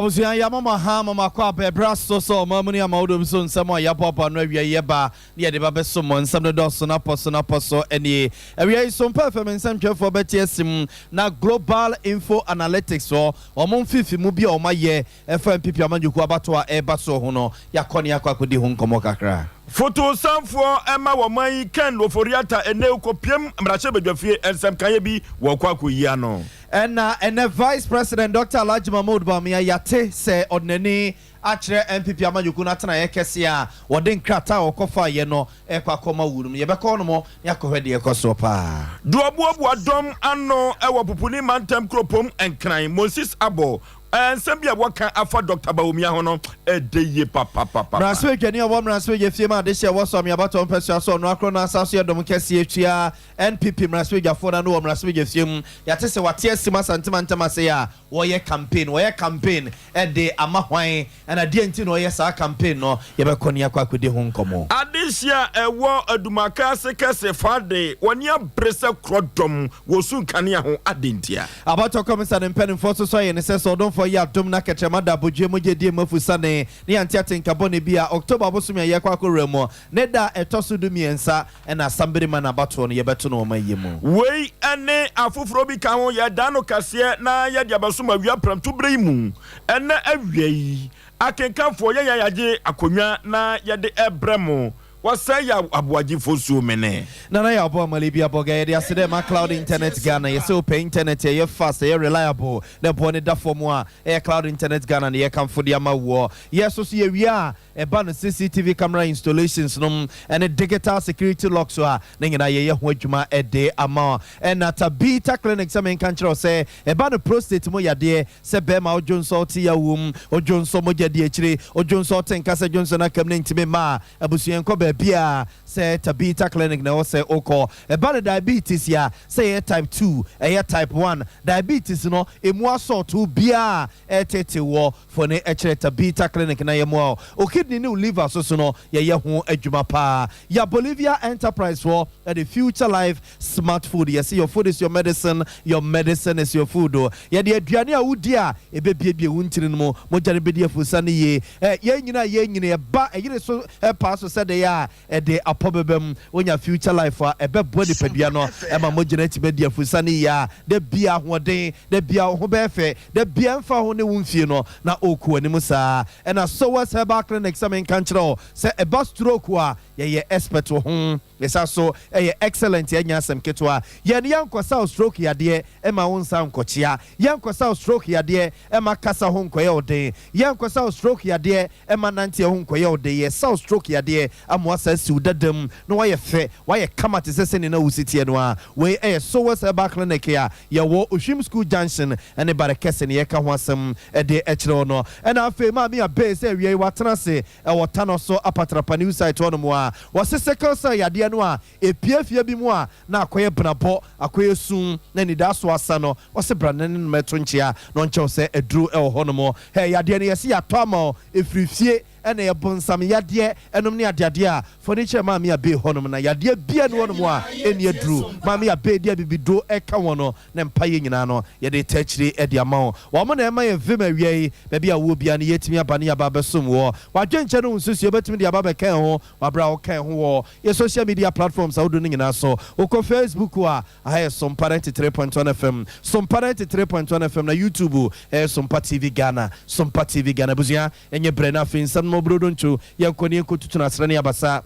Abusua, yɛama mo aha ma mo akɔ aba ɛberɛ aso sɛ ɔman mu ne amawodoɔ so nsɛm a yɛaboaboa no awia yi yɛba ne yɛde ba bɛso mo. Nsɛm no dɔɔso na pɔ so na pɔ so nie. Awia yi Sompa FM nsɛmtwerɛfoɔ bɛte asim na Global Info Analytics hɔ wɔn mfifi mu bi a wɔn ayɛ ɛfa NPP amanyɔkuo abatoɔ a ɛreba soɔ ho no, yɛakɔ ne yɛakɔ akɔdi ho nkɔmmɔ kakra. Fotosanfoɔ ɛma wɔn man yi Ken Ofori-Atta ɛnɛ kɔpiem mmarahyɛbadwafie, nsɛmkaeɛ bi wɔkɔ akɔyi ano. Ɛna ɛnɛ Vice President Dr Alhaji Mahmood Bawumia, yɛate sɛ ɔde n'ani akyerɛ NPP amanyɔkuo no atenaeɛ kɛseɛ a wɔde nkrataa a wɔkɔfaeɛ no ɛkɔ akɔma wu no mu. Yɛbɛkɔ no mo ne akɔhwɛ deɛ ɛkɔ soɔ paa. Duabuabua dɔm ano ɛwɔ Pupuni mantam kuropɔn Nkran, Moses Abɔ nsɛm bi a wɔka afa Dr Bawumia ho no ɛde yie papapapa. Mmarahyɛbadwani a ɔwɔ mmarahyɛbadwa fie mu adehyɛ ɛwɔ so ameabatɔ mpɛsua so, ɔno akorɔ no asa so yɛ dɔm kɛseɛ tua NPP mmarahyɛbadwafoɔ no ano wɔ mmarahyɛbadwa fie mu, yɛate sɛ wate asim Asantema ntam ase a wɔyɛ campaign. Wɔyɛ campaign ɛde ama hwan, ɛna deɛ nti na ɔyɛ saa campaign no? Yɛbɛkɔ ne akɔ akɔdi ho nkɔmmɔ. Adehyia ɛwɔ Adumaka ase kɛse fa de wɔne abere sɛ korɔ dɔm wɔ su nkanea ho adentia. Abatɔ kɔmisa ne mpanimfoɔ so so ayɛ ne sɛ ɔdomfoɔ yɛ adom na kɛtrɛma da abodwe mu gye die mu afusane ne yɛnte atenka bɔne bi a, October bosome a yɛkɔ akɔwura mu ne da a ɛtɔ so 13 ɛna asambere ma n'abatoɔ no yɛbɛto no ɔma yie mu. Wei ne afoforɔ bi ka ho, yɛda no kaseɛ na yɛde abɛsom awia prɛmto berɛ yi mu. Ɛnɛ awia yi, akenkanfoɔ, yɛyɛ yɛagye akonnwa na yɛde ɛbrɛ mo. Wɔsɛ yɛ aboagyefoɔ suo mene. Nana yɛ abɔ amale bi abɔga. Yɛde ase dɛ ma Cloud Internet Ghana. Yɛsɛ wopɛ internet ɛyɛ fast, ɛyɛ reliable na ɛboɔ ne da fam a, ɛyɛ Cloud Internet Ghana ne yɛkamfo de ama woɔ. Yɛ so so yɛwie a, ɛba no CCTV camera installations nom ɛne digital security locks a ne nyinaa yɛyɛ ho adwuma ɛde ama. Ɛna Tabita Clinic sɛ menka nkyerɛ wo sɛ ɛba no prostate mu yadeɛ, sɛ bɛrima wodwo nsɔ wote yawom, wodwo nsɔ mogya di akyire, wodwo nsɔ wote nka sɛ dwo nsɔ no akam ne ntimi mma a, abusua, nkɔ baabi a sɛ Tabita Clinic na ɛwɔ sɛ wokɔ. Ɛba no diabetes a, sɛ ɛyɛ type 2, ɛyɛ type 1 diabetes no, ɛmu asɔɔto biaa ɛtete wɔ fɔne ɛkyerɛ Tabita Clinic na yɛmmoa wo. Kidney ne wo liver so so no, yɛyɛ ho adwuma paa. Ya Bolivia Enterprise foɔ ɛde Future Life Smart Food. Yɛsɛ your food is your medicine, your medicine is your food o. Yɛde aduane a wodi a ɛbɛbiebie wo ntini no mu, mogya no bɛdi afusa no yie. Yɛn nyinaa yɛn nyina ɛba ɛyere so ɛpaa so sɛdeɛ a ɛde apɔ bɛbɛ mu. Wonya Future Life a, ɛbɛboa nipadua no ɛma mogya no atumi adi afusa no yie a da bia ahoɔden, da bia wo ho bɛyɛ fɛ, da bia mfa ho ne wo mfie no na ɔku anim saa. Ɛna Sowas Herbal Clinic sɛ menka nkyerɛ wo sɛ ɛba stroke a, yɛyɛ expert wɔ ho. Yɛsa so ɛyɛ excellent. Yɛnya asɛm ketewa yɛn, yɛnkɔsa stroke yadeɛ ɛma wo nsa nkɔkyea, yɛnkɔsa stroke yadeɛ ɛma kasa ho nkɔyɛ wo den, yɛnkɔsa stroke yadeɛ ɛma nanteɛ ho nkɔyɛ wo den. Yɛsa stroke yadeɛ amoa saa siw dadam na wayɛ fɛ, wayɛ kama te sɛ sɛne na wosi teɛ no a. Wei ɛyɛ Sowas Herbal Clinic a yɛwɔ Ohwim School Junction ɛne bare kɛse ne yɛka ho asɛm ɛde ɛkyerɛ wo no. Ɛna afei maame abee sɛ awia yi watena ase ɛwɔ Tano so Apatrapa new site hɔ nom a wɔse sickle cell yadeɛ no a epie fie bi mu a na akɔyɛ benabɔ, akɔyɛ sum na nidaa so asa no, wɔse bra ne ne nom ɛto nkyea na ɔnkyɛw sɛ aduro ɛwɔ hɔ nom. Ɛ yadeɛ no yɛse yɛatɔ ama wo ɛfiri fie ɛna yɛbonsam yadeɛ ɛnom ne adeadeɛ a fɔnikyɛ maame abe hɔnom na yadeɛ bia ne hɔnom a ɛni aduro. Maame abe de abibiduro ɛka wɔn no na mpa yɛ nyinaa no yɛde ta akyire ɛde ama wo. Wɔn na ɛma yɛ vim awia yi. Baabi a wɔ bia no yɛtumi aba ne yɛaba abɛsom wɔ wadwenkyɛ no nsusuo bɛtumi de aba bɛka ho wabra a wɔka ho wɔ yɛ social media platforms ahodoɔ no nyinaa so. Wokɔ Facebook a, aha yɛ Sompa 93.1 FM, Sompa 93.1 FM, na YouTube ɛyɛ Sompa TV Ghana, Sompa TV Ghana. Abusua, ɛnyɛ berɛ no afei nsɛm no mɔburodo ntwo yɛnkɔ ne yɛnkɔtutu no asrɛ ne abasa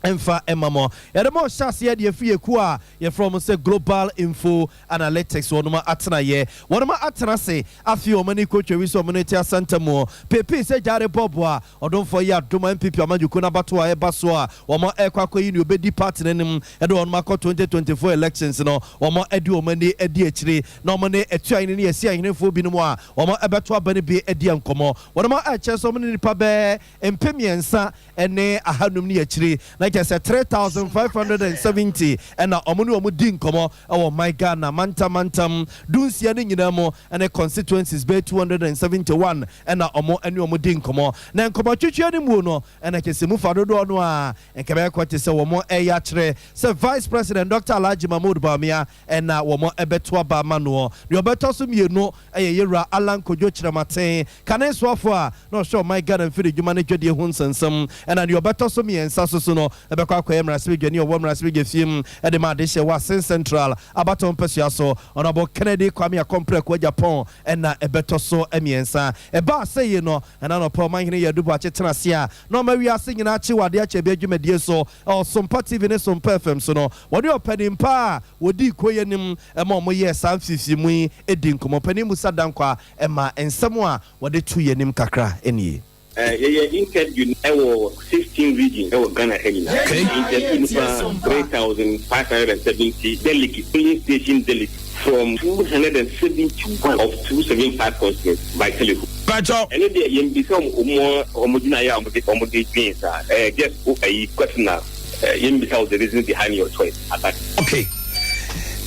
ɛmfa ɛma mɔ. Yɛde ma ɔhyɛ aseɛ deɛ fi yɛku a yɛfrɛ mo sɛ Global Info Analytics. Wɔnom atenayɛ, wɔnom atena ase afei wɔn ani kɔtwa wi sɛ wɔn te asanta mu pepe sɛ gyare bɔɔbo a ɔdomfoɔ yɛ adom a NPP amanyɔkuo no abato a ɛba so a wɔn ɛkɔ akɔyi ne obɛdi party no anim ɛde wɔn akɔ 2024 elections no. Wɔn ɛde wɔn ani adi akyire na wɔn ne atuahene ne yɛsi ahenefoɔ binom a wɔn ɛbɛto aba no bi adi nkɔmmɔ. Wɔn ɛkyɛ sɛ wɔn ne nipa bɛɛ 3500 ne akyire na kyerɛ sɛ 3,570 ɛna ɔmo ne ɔmo di nkɔmmɔ ɛwɔ man Ghana mantam mantam 16 no nyinaa mu, ɛne constituencies bɛyɛ 271 ɛna ɔmo ɛne ɔmo di nkɔmmɔ. Na nkɔmmɔtwitwia no mu no, ɛna kyerɛ sɛ mu fa dodoɔ no a nkɛbɛyɛ kɔ te sɛ wɔn ɛyɛ akyerɛ sɛ Vice President Dr Alhaji Mahmood Bawumia ɛna wɔn ɛbɛto aba ama noɔ. Deɛ ɔbɛtɔ so mmienu ɛyɛ yɛwura Alan Kodwo Kyerɛmaten, kane soafo a na ɔhyɛ ɔman Ghana mfiri dwuma no dwadie ho nsɛnsɛm. Ɛna deɛ ɔbɛtɔ so mmiɛnsa so so no ɛbɛkɔ akɔyɛ mmarahyɛbadwani ɔwɔ mmarahyɛbadwa fie mu ɛde ma adehyɛ wɔ Assin Central abatɔ mpɛsua so, Honourable Kennedy Kwame Akɔmprɛko Agyapong, ɛna ɛbɛtɔ so mmiɛnsa. Ɛbaa sɛ yi no, ɛna nɔpɛ ɔmanhene yɛ adubu akyetena ase a na ɔma wiase nyinaa kye wɔ adeɛ akyɛ bi adwumadie so ɛwɔ Sompa TV ne Sompa FM so no, wɔde ɔpanin pa a wɔdi koyɛ nim ɛma ɔmo yɛɛ saa mfifiri mu yi edi nkɔmmɔ. Panin Musa Dankwa ɛma nsɛm a wɔde to yɛ nim kakra ɛnie. Yɛyɛ interview ɛwɔ 16 regions ɛwɔ Ghana ha nyinaa. Interview nipa 3,570 delegates, polling station delegates from 271 of 275 constituencies by telephone. Patro. Ɛno deɛ, yɛn bisa ɔmo gyina yɛ a ɔmo de dwen saa just ɛyi question na yɛn bisa the reason behind your choice attack. Okay.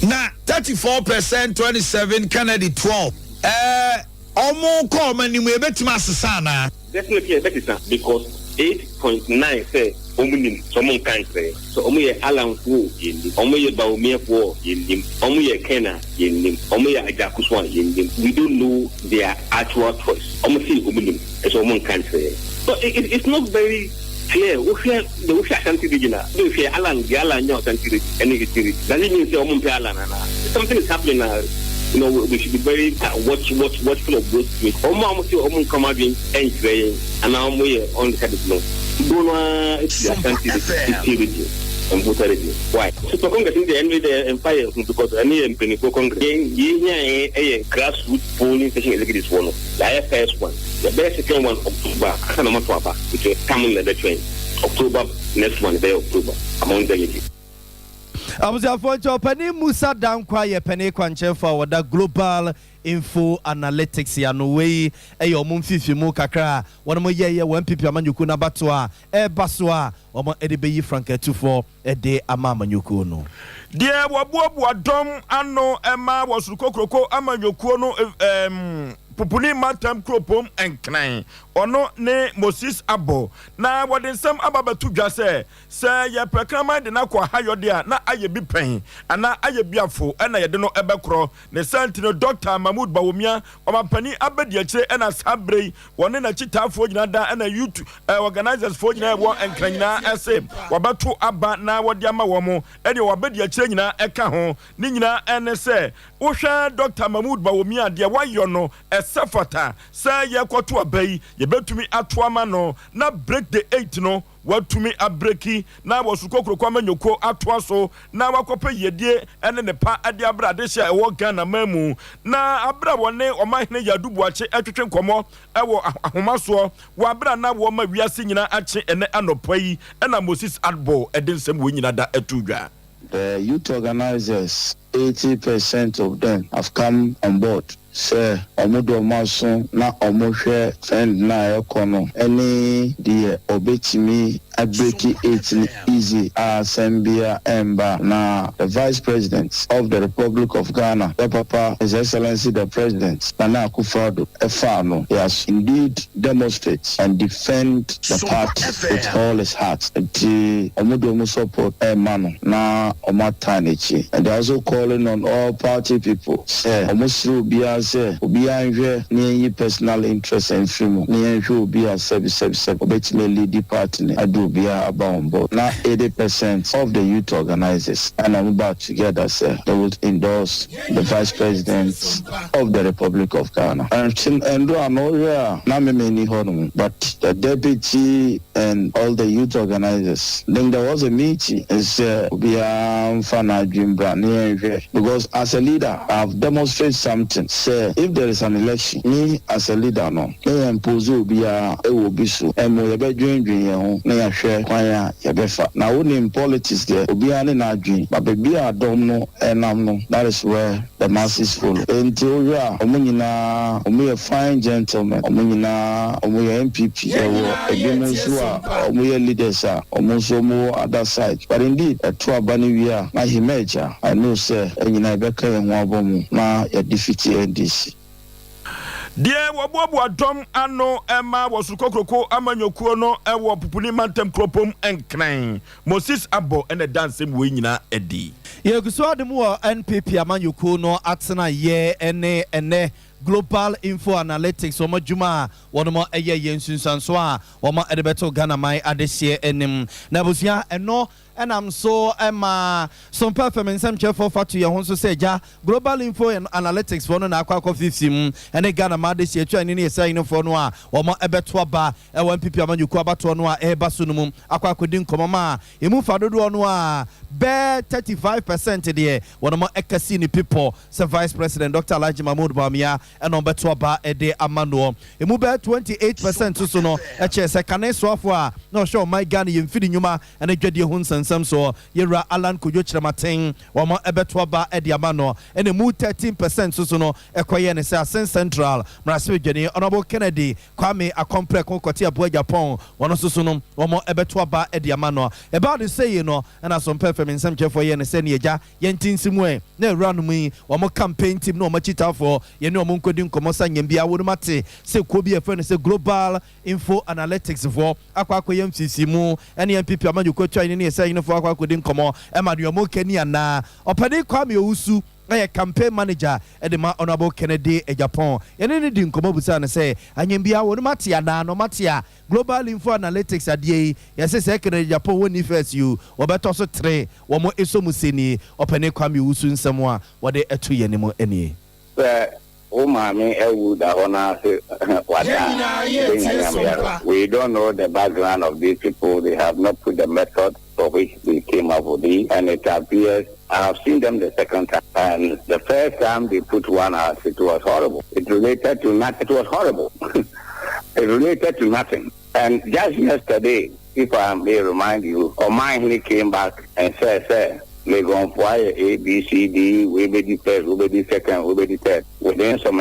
Na 34%, 27, Kennedy 12. Ɔmo kɔ ɔmo anim, ebetumi asesa ana? Definitely ɛbɛsesa, because 8.9 sɛ ɔmo nim sɛ ɔmo nka nkyerɛ sɛ ɔmo yɛ Alanfoɔ, yɛn nim. Ɔmo yɛ Bawumiafoɔ, yɛn nim. Ɔmo yɛ Kena, yɛn nim. Ɔmo yɛ Ajakuso a, yɛn nim. We don't know their actual choice. Ɔmo si ɔmo nim ɛsɛ ɔmo nka nkyerɛ, so it's not very clear. Wohwɛ de, wohwɛ Ashanti Region a, wohwɛ Alan deɛ, Alan nyɛ Ashanti Region ɛne Eastern Region, does it mean sɛ ɔmo mpɛ Alan ana? Something is happening na we should be very watchful of those things. Ɔmo a ɔmo sɛ ɔmo nkɔm adwene ɛnkyerɛ yɛn anaa ɔmo yɛ undecided no, dodoɔ no ara esi Ashanti Region, Eastern Region and Volta Region. Why? Super Congress ní deɛ, ɛno deɛ ɛmfa yɛ ho because ɛno yɛ mpanyinfoɔ congress. Yɛn hia yɛn ɛyɛ grassroots polling station executives wɔ no. Yɛayɛ first one, yɛbɛyɛ second one October asa na ɔmo ato aba, nti tam na ɛbɛtwɛn October. Next one ɛbɛyɛ October among delegates. Abusuafoɔ, nkyɛn ɔpanin Musa Dankwa yɛ panin kwankyɛnfo a wɔda Global Info Analytics ano. Wei ɛyɛ ɔmo mfifi mu kakra a wɔn mo yɛyɛ wɔn NPP amanyɔkuo n'abato a ɛreba so a wɔn de bɛyi frankatufoɔ ɛde ama amanyɔkuo no. Deɛ wɔboaboa dɔm ano ɛma wɔsoro kokoroko amanyɔkuo no pupuni mantam kuropom Nkran, ɔno ne Moses Abɔ, na wɔde nsɛm aba bɛto dwa sɛ yɛpɛ kraman de no akɔ ahayɔde a, na ayɛ bi pɛn anaa ayɛ bi afo ɛna yɛde no ɛbɛkorɔ ne santi no. Dr Mahmood Bawumia, ɔmampanin abɛdi akyire, ɛna saa berɛ yi wɔne n'akyitaafoɔ nyinaa da ɛna youth organisers foɔ nyinaa ɛwɔ Nkran nyinaa ɛse wɔbɛto aba na wɔde ama wɔn mo. Ɛdeɛ wɔabɛdi akyire nyinaa ɛka ho ne nyinaa ɛne sɛ wohwɛ Dr Mahmood Bawumia, deɛ wayɔ no ɛsɛ fata sɛ yɛkɔto aba yi, yɛbɛtumi ato ama no na break the eight no watumi abreak na wɔso kokoroko amanyɔkuo atoa so na wakɔpɛ yiedie ne ne pa de abrɛ adehyɛ a ɛwɔ Ghana man mu. Na aberɛ a wɔne ɔmanhene Yadu Buakye atwetwe nkɔmmɔ ɛwɔ ahoma soɔ wɔ aberɛ a na wɔma wiase nyinaa akye ɛnɛ anɔpa yi, ɛna Moses Adbo ɛde nsɛm wɔ nyinaa da ɛto dwa. The youth organizers, 80% of them have come on board sɛ ɔmo de ɔmo aso na ɔmo hwɛ trend na ɛkɔ no ɛne deɛ ɔbɛtumi abreak eight no easy a asɛm bia ɛmba. Na the Vice President of the Republic of Ghana, the papa, His Excellency the President Nana Akufo-Addo, ɛfa no, he has indeed demonstrate and defend the party with all his heart, nti ɔmo de ɔmo support ɛma no na ɔmo ata n'akyi. And they are also calling on all party people sɛ ɔmo sere obiara sɛ obiara nhwɛ ne yɛnyi personal interest mfiri mu ne yɛnhwɛ obi a sɛbi sɛbi sɛbi ɔbɛtumi lead party ne ade obiara aba on board. Na 80% of the youth organizers ɛna ɔmo ba together sɛ they would endorse the Vice President of the Republic of Ghana. Ɛndo ano hwɛ a na meme ni hɔ nom, but the deputy and all the youth organizers, then there was a meeting sɛ obiara mfa n'adwene bra ne yɛnhwɛ, because as a leader, I have demonstrated something sɛ Sɛ if there is an election, me as a leader no, me impose obiara ɛwɔ obi so. Ɛmo yɛbɛdwendwen yɛn ho na yɛahwɛ kwan a yɛbɛfa. Na wonim politics deɛ, obiara ne n'adwen. But baabi a dɔm no ɛnam no, that is where the masses follow. Nti wohwɛ a, ɔmo nyinaa ɔmo yɛ fine gentlemen. Ɔmo nyinaa ɔmo yɛ NPP. Yɛwɔ ebinom nso a ɔmo yɛ leaders a ɔmo nso ɔmo wɔ other side. But indeed, ɛto aba no wie a na emerge a, I know sɛ ɛnyinaa yɛbɛka yɛn ho abɔ mu na yɛdefeat NDC. Deɛ wɔboaboa dɔm ano ma wɔ soro kokroko amanyɔkuo no wɔ Pupuni mantam kuropɔn Nkran, Moses Abɔ, ɛna ɛda nsɛm wei nyinaa adi. Yɛgu so adom wɔ NPP amanyɔkuo no atenaeɛ ne ɛnɛ Global Info Analytics wɔn adwuma a wɔn ɛyɛ yɛn nsunsuanso a wɔn de bɛto Ghana man adehyeɛ anim. Na abusua, ɛno ɛnam so ɛma Sompa FM nsɛmtwerɛfoɔ fa to yɛn ho nso sɛ gya Global Info Analytics foɔ no na akɔ fifi mu ɛne Ghana man adehyeɛ atwa ne ne yɛsɛ ayenefoɔ no a wɔn ɛbɛto aba ɛwɔ NPP amanyɔkuo abatoɔ no a ɛreba so no mu akɔ akɔdi nkɔmmɔ ma emu fa dodoɔ no a bɛɛ 35% deɛ wɔn ɛkasi ne pipɔ sɛ Vice President Dr Alhaji Mahmood Bawumia ɛna ɔbɛto aba ɛde ama noɔ. Emu bɛɛ 28% so no ɛkyerɛ sɛ kane soafoɔ a na ɔhwɛ ɔman Ghana yɛn mfidi nnwuma ɛne dwadie ho nsɛnsɛm soɔ, yɛwura Alan Kodwo Kyerɛmaten, wɔn ɛbɛto aba ɛde ama no. Ɛna emu 13% so no ɛkɔyɛ ne sɛ Assin Central mmarahyɛbadwani Honourable Kennedy Kwame Akɔmprɛko Kɔte Aboa Japan, wɔn nso so no wɔn ɛbɛto aba ɛde ama no. Ɛbaa de sɛ yi no ɛna Asɔmpɛ fam nsɛmkyerɛfoɔ yɛ ne sɛ ne agya yɛnti nsi mu ɛ na awura no mu yi wɔn campaign team na wɔn akyitaafoɔ yɛne wɔn nkɔdi nkɔmmɔ sa nyɛm bia wɔn ate sɛ kuo bi yɛfrɛ no sɛ Global Info Analytics foɔ akɔ akɔyɛ mfisi mu ɛne NPP amanyɔkuo atwa ne yɛsɛ ayenefoɔ akɔ akɔdi nkɔmmɔ ɛma deɛ ɔmo kani anaa. Ɔpanin Kwame Owusu ɛyɛ campaign manager ɛde ma Honourable Kennedy Agyapong. Yɛne ne di nkɔmmɔ busa no sɛ anyam bia wɔn ate anaa na ɔmo ate a Global Info Analytics adeɛ yi yɛsɛ sɛ Kennedy Agyapong wɔn ni first yi wɔbɛtɔ so tere wɔn eso mu seni. Ɔpanin Kwame Owusu nsɛm a wɔde ɛto yɛn anim nie. Sɛ wo maame awu da hɔ na ase wada a, we don't know the background of these people. They have not put the method for which they came up with it, and it appears I have seen them the second time, and the first time they put one out, it was horrible. It related to not. It was horrible. It related to nothing. And just yesterday, if I may remind you, Omanhene came back and said, "Sir, Legon A, B, C, D, we be the first, we be the second, we be the third." Within some,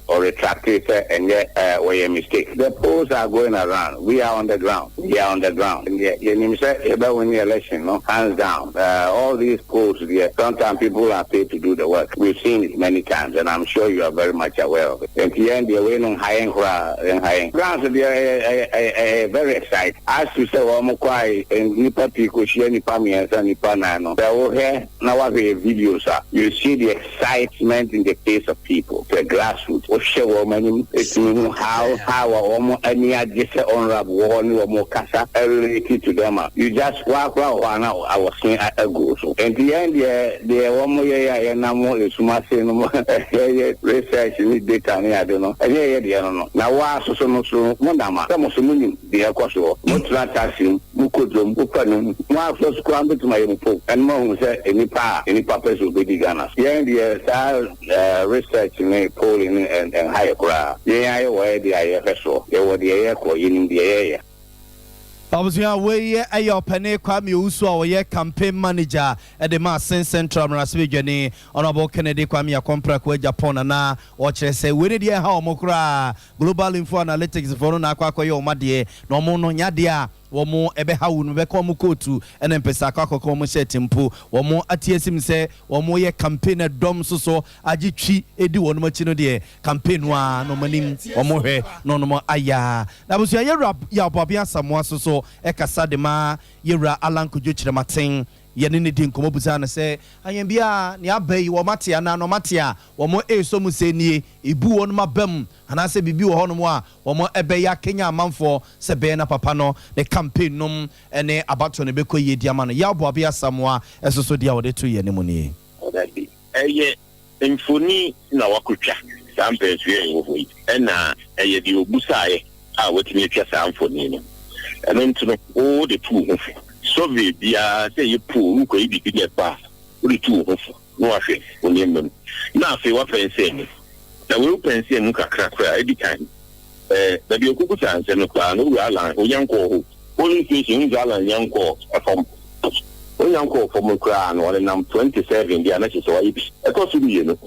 or retracted and yet were a mistake. The polls are going around. We are on the ground. We are on the ground. And yeah, you say about win the election, no, hands down. All these polls, yeah, sometimes people are paid to do the work. We've seen it many times, and I'm sure you are very much aware of it. And the end, the way no high end, high end. Grounds, they are very excited. As to say, well, I'm nipa pii kò hyia nipa mmiɛnsa, nipa nan no sɛ wohwɛ na wahwɛ videos a, you see the excitement in the face of people, the grassroots. Wohwɛ wɔn anim, etumi hu how a wɔn ani agye sɛ Honourable wɔ hɔ ne wɔn kasa related to them a, you just wakora wɔ hɔ a na awɔsen agu so. Nti yɛn deɛ wɔn yɛ yɛ a yɛnam esum ase no, yɛyɛ research ne data ne ade no, ɛnyɛ yɛ deɛ no na waa soso no so mo nam a sɛ mo so mo nim deɛ ɛkɔ soɔ. Mo tena taxi mu, mo kɔ dwom, mo fa no mu, mo afɔ so koraa mbɛtumi ayɛ mo po ɛno mo ahu sɛ nipa a nipa pɛ sɛ obɛdi Ghana so. Yɛn deɛ, saa research ne polling ne ɛnha yɛ koraa. Yɛn ayɛ wɔ yɛ deɛ a yɛhwɛ soɔ, yɛwɔ deɛ yɛkɔ, yɛnim deɛ yɛyɛ. Abusua, wei ɛyɛ ɔpɛne Kwame Owusu a ɔyɛ campaign manager ɛde ma Assin Central mmarahyɛbadwani Honourable Kennedy Kwame Akɔmprako Agyapong. Nana ɔkyerɛ sɛ wei ne deɛ ɛha ɔmo koraa. Global Info Analytics foɔ no na akɔ akɔyɛ ɔmo adeɛ na ɔmo no nya adeɛ a wɔn ɛbɛha wo no bɛka wɔn kootu ɛna mpɛsɛ akɔ akɔka wɔn hyɛ tempo. Wɔn ate asim sɛ wɔn yɛ campaign ɛdɔm soso so agye twi edi wɔn akyi no deɛ, campaign no a na wɔn anim wɔn hwɛ na wɔn ayɛ. Na abusua, yɛwura Yɛabɔabea Asamoa so so ɛkasa de ma yɛwura Alan Kodwo Kyerɛmaten. Yɛne ne di nkɔmmɔ busa no sɛ ayɛn nea aba yi, wɔn ate anaa na wɔn ate a wɔn ɛresɔ mu sɛ nie ebu wɔn aba mu anaasɛ biribi wɔ hɔnom a wɔn ɛbɛyɛ akenya amanfoɔ sɛ bɛyɛ na papa no ne campaign nom ne abatoɔ no bɛkɔ yie di ama no. Yɛaboabe Asamoa ɛso so deɛ a wɔde to yɛn anim nie. Dabi, ɛyɛ mfoni na wakotwa saa mpɛnsuo a ɛwɔ hɔ yi, ɛna ɛyɛ deɛ obusaeɛ a watumi atwa saa mfoni no. Ɛno nti no, wode tu wo ho fo. Survey biara sɛ ɛyɛ poll, wokɔyi biribi na ɛba a, wode tu wo ho fo na wahwɛ wo nneɛma mu na afei wapɛnsɛn mu. Na wei wopɛ mu kakra koraa, edi kan baabi okuku saa nsɛm no koraa no, owura Alan onya nkɔɔ hɔ polling station. Wura Alan nya nkɔɔ ɛfam, onya nkɔɔ fam koraa no, ɔnenam 27 bi a na kyerɛ sɛ wayɛ bi. Ɛtɔ so mmienu,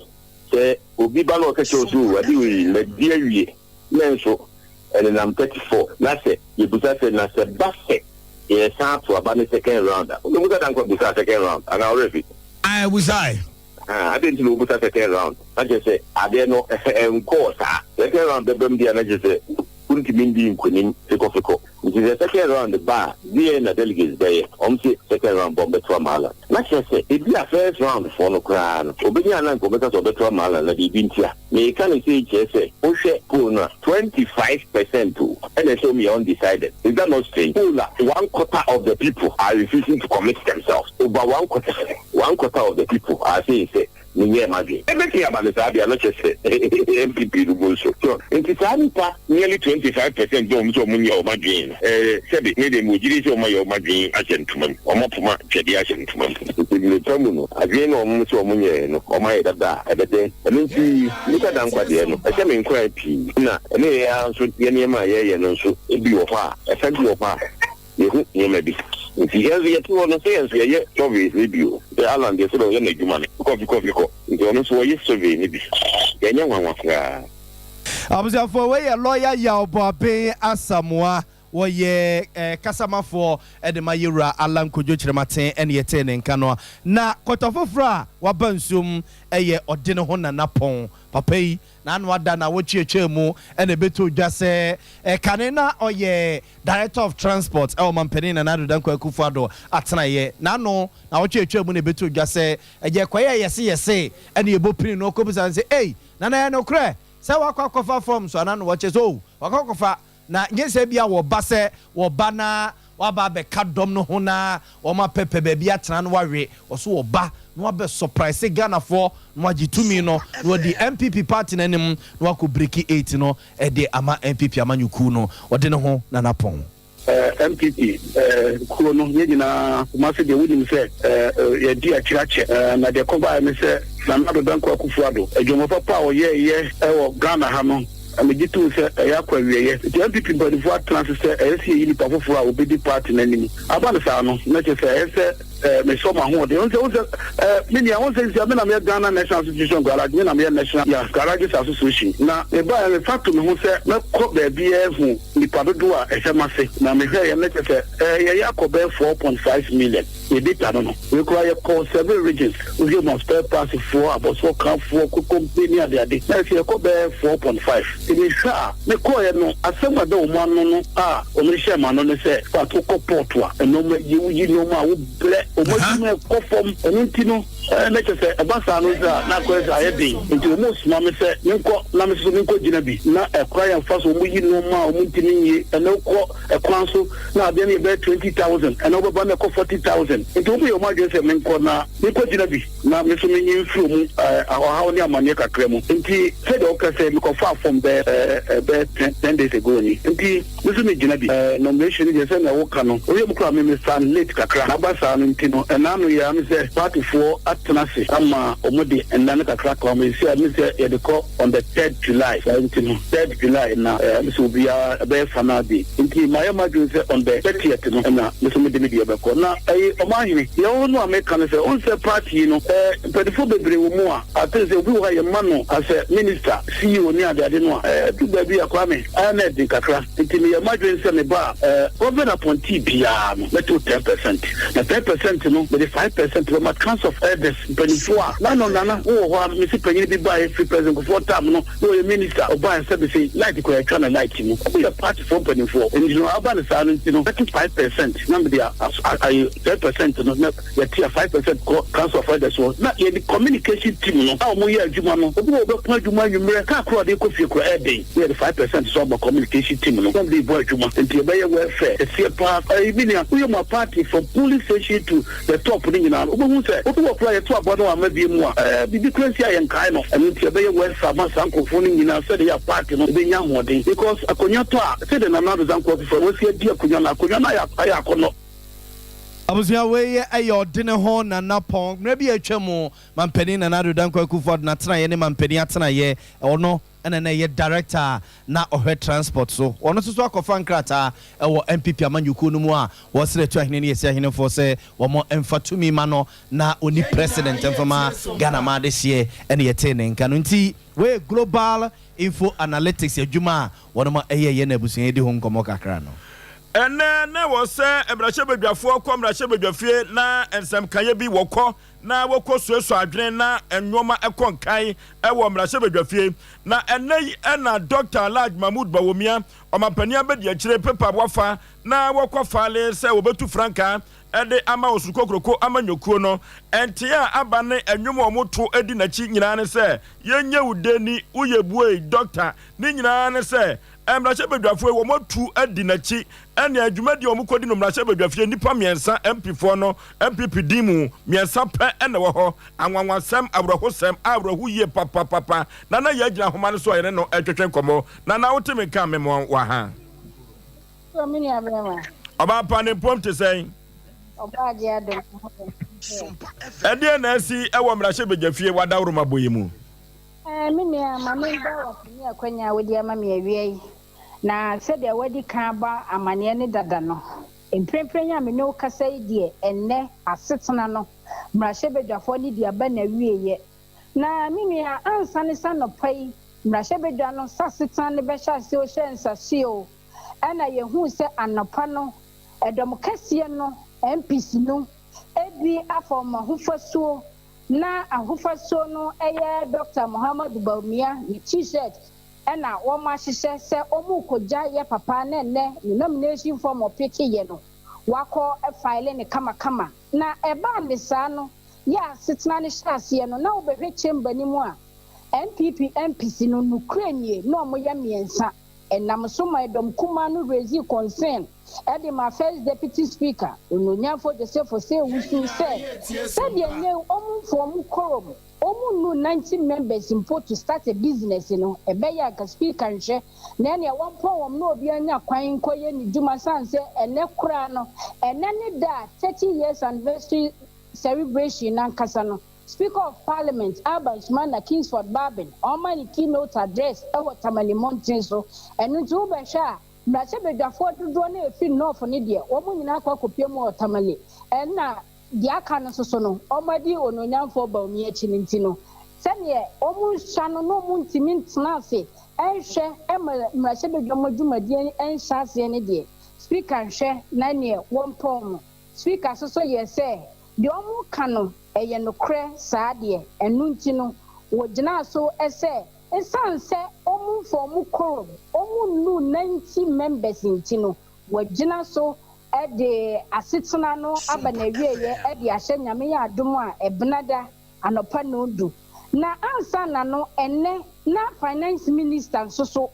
sɛ obi ba na ɔka kyerɛ so ade wei madi awie na nso ɛnenam 34, na sɛ yɛbusa sɛ na sɛ ba sɛ yɛsan ato aba ne second round a, wobɛbusa Dankwa busa second round anaa ɔwerɛ fi? Abusae. Ade nti na wobusa second round na kyerɛ sɛ adeɛ no ɛnkɔɔ saa. Second round bɛbɛm deɛ, na kyerɛ sɛ wontumi ndi nkonim fikɔfikɔ. Nti sɛ second round ba a, deɛ na delegates bɛyɛ ɔm sɛ second round bɔ mbɛto ama Alan, na kyerɛ sɛ ebi a first round foɔ no koraa no obɛnya ana nka ɔbɛka sɛ ɔbɛto ama Alan. Na biribi ntia meka ne sɛ kyerɛ sɛ wohwɛ poll no a, 25% o ɛna ɛsɛ ɔm yɛ undecided. Is that not strange? Poll a one quarter of the people are refusing to commit themselves, over one quarter of the people are saying sɛ menyɛ madwen. Ɛbɛtumi aba ne saa deɛ no kyɛ sɛ NPP no mu nso so. Nti saa nipa nearly 25% dɛ ɔm sɛ ɔmo nyɛ ɔmo adwen no, sɛbi ne deɛ mo gyiri sɛ ɔmo ayɛ ɔmo adwen ahyɛ ntoma mu, ɔmo apoma twɛdeɛ ahyɛ ntoma mu. Nti mmirika mu no, adwen na ɔmo sɛ ɔmo nyɛɛ no, ɔmo ayɛ dada a ɛbɛdɛ. Ɛno nti nipa Dankwa deɛ no ɛhyɛ me nkoran pii, na ɛne yɛ ara nso yɛ nneɛma a yɛyɛ no nso ebi wɔ hɔ a ɛfa bi wɔ hɔ a yɛhu nneɛma bi. Nti yɛn nso yɛte hɔ no sɛ yɛn nso yɛyɛ surveys ne bi o, sɛ Alan deɛ sɛ ɔyɛ n'adwuma no kɔ fikɔ fikɔ, nti ɔno nso wɔyɛ survey ne bi, yɛnyɛ nwanwa koraa. Abusuafoɔ, wei yɛ lawyer Yaw Boaben Asamoa, wɔyɛ kasamafoɔ ɛde ma yɛwura Alan Kodwo Kyerɛmaten, ɛne yɛtee ne nka no. Na kɔtɔ foforɔ a waba nsuom ɛyɛ ɔde ne ho Nana Pɔn. Papa yi n'ano ada na wɔtweatwaa mu ɛna ɛbɛtɔ dwa sɛ ɛkane na ɔyɛ Director of Transport ɛwɔ mampanin Nana Addo Dankwa Akufo Addo atenaeɛ. N'ano na wɔtweatwaa mu na ɛbɛtɔ dwa sɛ ɛgye kɔyɛ yɛse yɛse ɛne yɛbɔ pini no ɔkɔbisa no sɛ, "Ei Nana, yɛ nokorɛ sɛ wakɔ akɔfa fam so ana?" No wɔkyɛ sɛ o wakɔ akɔfa na nye sɛ bia wɔba sɛ wɔba na waba abɛka dɔm no ho na wɔn apɛpɛ baabi atena no wawe. Ɔso wɔba na wabɛ surprise Ghanafoɔ na wagye tumi no na wɔde NPP party n'anim na wakɔ break eight no ɛde ama NPP amanyɔkuo no. Ɔde ne ho Nana Pɔn. NPP kuo no, yɛn nyinaa Kumase deɛ, wonim sɛ yɛdi akyire akyɛ. Na deɛ kɔbaeɛ ne sɛ Nana Addo Dankwa Akufo Addo adwuma papa a ɔyɛɛyɛ wɔ Ghana ha no, megye tom sɛ ɛyɛ akɔ awieeɛ. Nti NPP mpanimfoɔ atena ase sɛ ɛyɛ sɛ yɛyi nipa foforɔ a wɔbɛdi party no anim. Aba no saa no, na kyerɛ sɛ ɛyɛ sɛ mesɔ mo ahoɔden. Wo sɛ me nua, wo sɛ sɛ me na meyɛ Ghana National Association of Garage, me na meyɛ National ya Garages Association, na mebaeɛ mefa to me ho sɛ mɛkɔ baabi ahu nipa dodoɔ a ɛhyɛ m'ase. Na mehwɛ yɛ no, kyerɛ sɛ yɛyɛ akɔ bɛyɛ 4.5 million. Yɛ data no, wekura yɛkɔ seven regions. Wohwɛ mu a, spare parts foɔ, abɔsoɔ kafoɔ, kokompe ne adeade, na ɛsɛ yɛkɔ bɛyɛ 4.5. Nti mehwɛ a, mekɔɔyɛ no, asɛm a ɛda wɔn ano no a wɔn hyɛ ma no ne sɛ fact, wokɔ port a, nneɛma yie, woyi nneɛma a wobrɛ wɔn adwuma ɛkɔ fam. Ɛno nti no na kyerɛ sɛ ɛba saa no sɛ a na akɔyɛ sɛ ayɛ den. Nti wɔn soma me sɛ menkɔ na me soso menkɔ gyina bi na ɛkora yɛn fa so wɔn yi nneɛma a wɔn ntumi nyie. Ɛna wokɔ ɛkwan so na adeɛ no yɛ bɛyɛ 20,000, ɛna wobɛba na ɛkɔ 40,000. Nti wɔn yɛ wɔn adwene sɛ menkɔ na menkɔ gyina bi na me nso menyi mfiri mu ɔhaw ne amanneɛ kakra mu. Nti sɛdeɛ wɔka sɛ mekɔfa fam bɛyɛ 10 days ago ni. Nti me nso megyina bi nomination deɛ, sɛ na woka no woyɛ mu koraa, me me late kakra. Naba saa no nti no, ɛna no yɛ ame sɛ partyfoɔ atena ase ama ɔmo de nna no kakra ka ɔmo esi a me sɛ yɛde kɔ on the 3rd July. Saa nti no, 3rd July na me sɛ obiara ɛbɛyɛ final day. Nti mayɛ m'adwene sɛ on the 30th no ɛna me nso mede me deɛ bɛkɔ. Na ɛyɛ ɔmo ahene deɛ ɔwɔ no a meka no sɛ ɔn sɛ party yi no, mpanimfoɔ bebree wɔ mu a ate sɛ obi wɔ hɔ a yɛma no asɛ minister, CEO ne adeade no a ɛdu baabi a, Kwame, ayɛ na ɛden kakra. Nti meyɛ m'adwene sɛ meba a, government appointee biara no, mɛto 10%, na 10% no, mede 5% bɛma Council of Elders mpanimfoɔ a nano nana wowɔ hɔ a. Mesi panyin bi baa efiri President Kufuor tam no na ɔyɛ minister, ɔbaa sɛ bese light kɔ yɛtwa na light mu. Ɔmo yɛ party foɔ mpanimfoɔ. Nti no aba no saa no nti no, mɛto 5% na mede ayi 10% no na yɛte a 5% kɔ Council of Elders hɔ. Na yɛde communication team no a wɔn yɛ adwuma no, obi wɔ ɔbɛko adwuma anwummerɛ kaa koro a ɔde kɔ fie kora ɛɛden, na yɛde 5% so aba communication team no na wɔde bɔ adwuma. Nti yɛbɛyɛ welfare kɛseɛ paa. Ɛyi bi nea woyɛ mu a, party from polling station to the top no nyinaa no, wobɛhu sɛ obi wɔ kora yɛto aboa no ama bie mu a, biribi kora nsi a yɛnkae no. Ɛno nti yɛbɛyɛ welfare ama saa nkurɔfoɔ no nyinaa sɛdeɛ yɛ a party no ɛbɛnya ahoɔden, because akonnwa tɔ a, sɛdeɛ Nana Addo Dankwa Akufo wɔsi adi akonnwa no, akonnwa no ayɛ akɔnnɔ. Abusua, wei yɛ ɔde ne ho Nana Pɔn. Mmerɛ bi a atwa mu, Mampanin Nana Addo Dankwa Akufo-Addo n'atenaeɛ ne mampanin atenaeɛ, ɔno ɛna na ɛyɛ director a na ɔhwɛ transport so. Ɔno nso so akɔfa nkrataa ɛwɔ NPP amanyɔkuo no mu a wɔsrɛ tu ahene ne yɛsi ahenefoɔ sɛ wɔn mfa tumi ma no na ɔni president mfama Ghana ma adehyeɛ. Ɛne yɛtee ne nka no nti, wei Global Info Analytics adwuma a wɔn ɛyɛ yɛ na abusua yi di ho nkɔmmɔ kakra no. Ɛnɛ na wɔ sɛ mmarahyɛbadwafoɔ kɔ mmarahyɛbadwafie na nsɛmkaeɛ bi wɔkɔ na wɔkɔ suasua adwene na nneɛma ɛkɔ nkan ɛwɔ mmarahyɛbadwafie. Na ɛnɛ yi ɛna Dr Alhaji Mahmood Bawumia, ɔmampanin abɛdi akyire pepa wafa na wɔkɔ file sɛ wɔbɛtu frankaa ɛde ama Osu Kokoroko ama nnwokuo no. Ɛnte a aba ne ɛnwom a wɔto di n'akyi nyinaa ne sɛ yɛnyɛ wo deni woyɛ buei doctor ne nyinaa ne sɛ mmarahyɛbadwafoɔ yi wɔn atu adi n'akyi. Ɛne adwumadi a wɔn kɔdi no mmarahyɛbadwafie, nnipa 3 MP foɔ no, NPP din mu 3 pɛ ɛna ɛwɔ hɔ. Anwanwasɛm, awerɛhosɛm, awerɛho yie papapapa. Nana yɛ agyina ahoma no so a yɛne no ɛtwetwe nkɔmmɔ. Nana, wote me nka me wɔ ha? So me nua bɛrima. Ɔbaa pa, ne mpom te sɛn? Ɔbaa agye adom. Ɛdeɛ na asi ɛwɔ mmarahyɛbadwafie wadaworoma bɔ yi mu? Me nua, ma me da wase ne akwanya a wode ama me awia yi. Na sɛdeɛ wadi kan aba amanneɛ ne dada no, mprempren a me ne wo kasa yi deɛ, ɛnnɛ asetena no, mmarahyɛbadwafoɔ ne de aba n'awieeɛ. Na me nua, ansa ne sa nɔpa yi, mmarahyɛbadwa no sasetena no bɛhyɛ aseɛ o, hyɛ nsase o, ɛna yɛhuu sɛ anɔpa no, ɛdɔm kɛseɛ no, MPs no, ebi afa wɔn ahofasuo, na ahofasuo no yɛ Dr. Muhammadu Bawumia ne T-shirt ɛna wɔn ahyehyɛ sɛ wɔn rekɔgya yɛ papa na ɛnɛ ne nomination form ɔpeke yɛ no, wakɔ file ne kamakama. Na ɛbaa ne saa no, yɛ asetena no hyɛ aseɛ no, na wobɛhwɛ chamber no mu a, NPP MPs no nukura nie na wɔn yɛ 3. Ɛnam so ma ɛdɔm kumaa no raise concern ɛde ma First Deputy Speaker, Onuonyamfo Joseph Osei-Owusu, sɛ sɛdeɛ ne wɔn mfo wɔn quorum, wɔn nnu 90 members mpo to start a business no, ɛbɛyɛ anka Speaker nhwɛ na ɛnea wɔmpɔ wɔn na obi anya kwan nkɔyɛ ne dwuma, san sɛ ɛnɛ koraa no, ɛnɛ ne da 30 years anniversary celebration nankasa no, Speaker of Parliament Alban Sumana Kingsford Bagbin ɔma ne keynote address ɛwɔ Tamale mmɔnten so. Ɛno nti wobɛhwɛ a, mmarahyɛbadwafoɔ dodoɔ no ɛfiri North no deɛ, wɔn nyinaa akɔ akɔpie mu wɔ Tamale, ɛna deɛ aka no nso so no, wɔn adi Onuonyamfoɔ Bawumia akyi no. Nti no, sɛdeɛ wɔn nsa no na wɔn ntumi ntena ase ɛnhwɛ ɛma mmarahyɛbadwa mu dwumadie ɛnhyɛ aseɛ no deɛ, Speaker nhwɛ na neɛ wɔmpɔn mu. Speaker nso so yɛ sɛ deɛ wɔn ka no ɛyɛ nokorɛ saa deɛ. Ɛno nti no, wɔgyina so sɛ ɛsiane sɛ wɔn mfa wɔn quorum, wɔn nnu 90 members nti no, wɔgyina so de asetena no aba n'awieeɛ de ahyɛ Nyame yɛ adom a ɛbenada anɔpa 10. Na ansa na no, ɛnɛ na Finance Minister nso so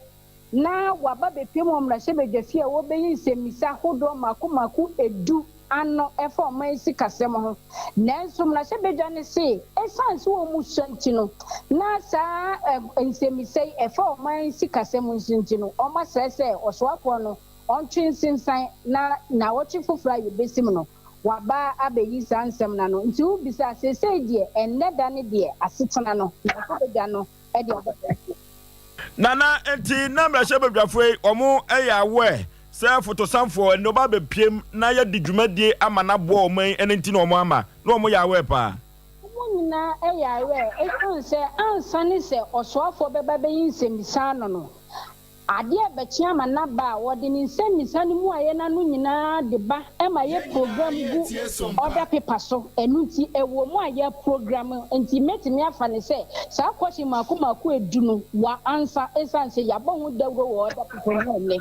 na waba bepie mu wɔ mmarahyɛbadwafie a wɔbɛyi nsɛmmisa ahodoɔ mako mako 10 ano ɛfa ɔman sikasɛm ho. Nanso mmarahyɛbadwa no se ɛsiane sɛ wɔn mu sua nti no, na saa nsɛmmisa yi ɛfa ɔman sikasɛm nso nti no, wɔn asrɛ sɛ ɔsoafoɔ no ɔntwe nsensan na naawɔtwe foforɔ a yɛbɛsi mu no, waba abɛyi saa nsɛm na no. Nti wobisa seesei deɛ, ɛnnɛ da ne deɛ asetena no, mmarahyɛbadwa no ɛde aba. Nana, nti na mmarahyɛbadwafoɔ yi wɔn yɛ awɛ sɛ fotosanfoɔ ɛnna ɔba abɛpiem na yɛde dwumadie ama no aboa wɔn yi, ɛno nti na wɔn ama na wɔn yɛ awɛ paa? Wɔn nyinaa yɛ awɛ, ɛsiane sɛ ansa ne sɛ ɔsoafoɔ bɛba bɛyi nsɛmmisa ano no, adeɛ bɛkye ama n'aba a wɔde ne nsɛmmisa no mu ayɛ n'ano nyinaa de ba ma yɛ program gu order paper so. Ɛno nti ɛwɔ mu a yɛ program nti, mɛtumi afa ne sɛ saa question mako mako 10 no wa ansa, ɛsiane sɛ yɛabɔ ho dawuro wɔ order paper mu ɛnnɛ.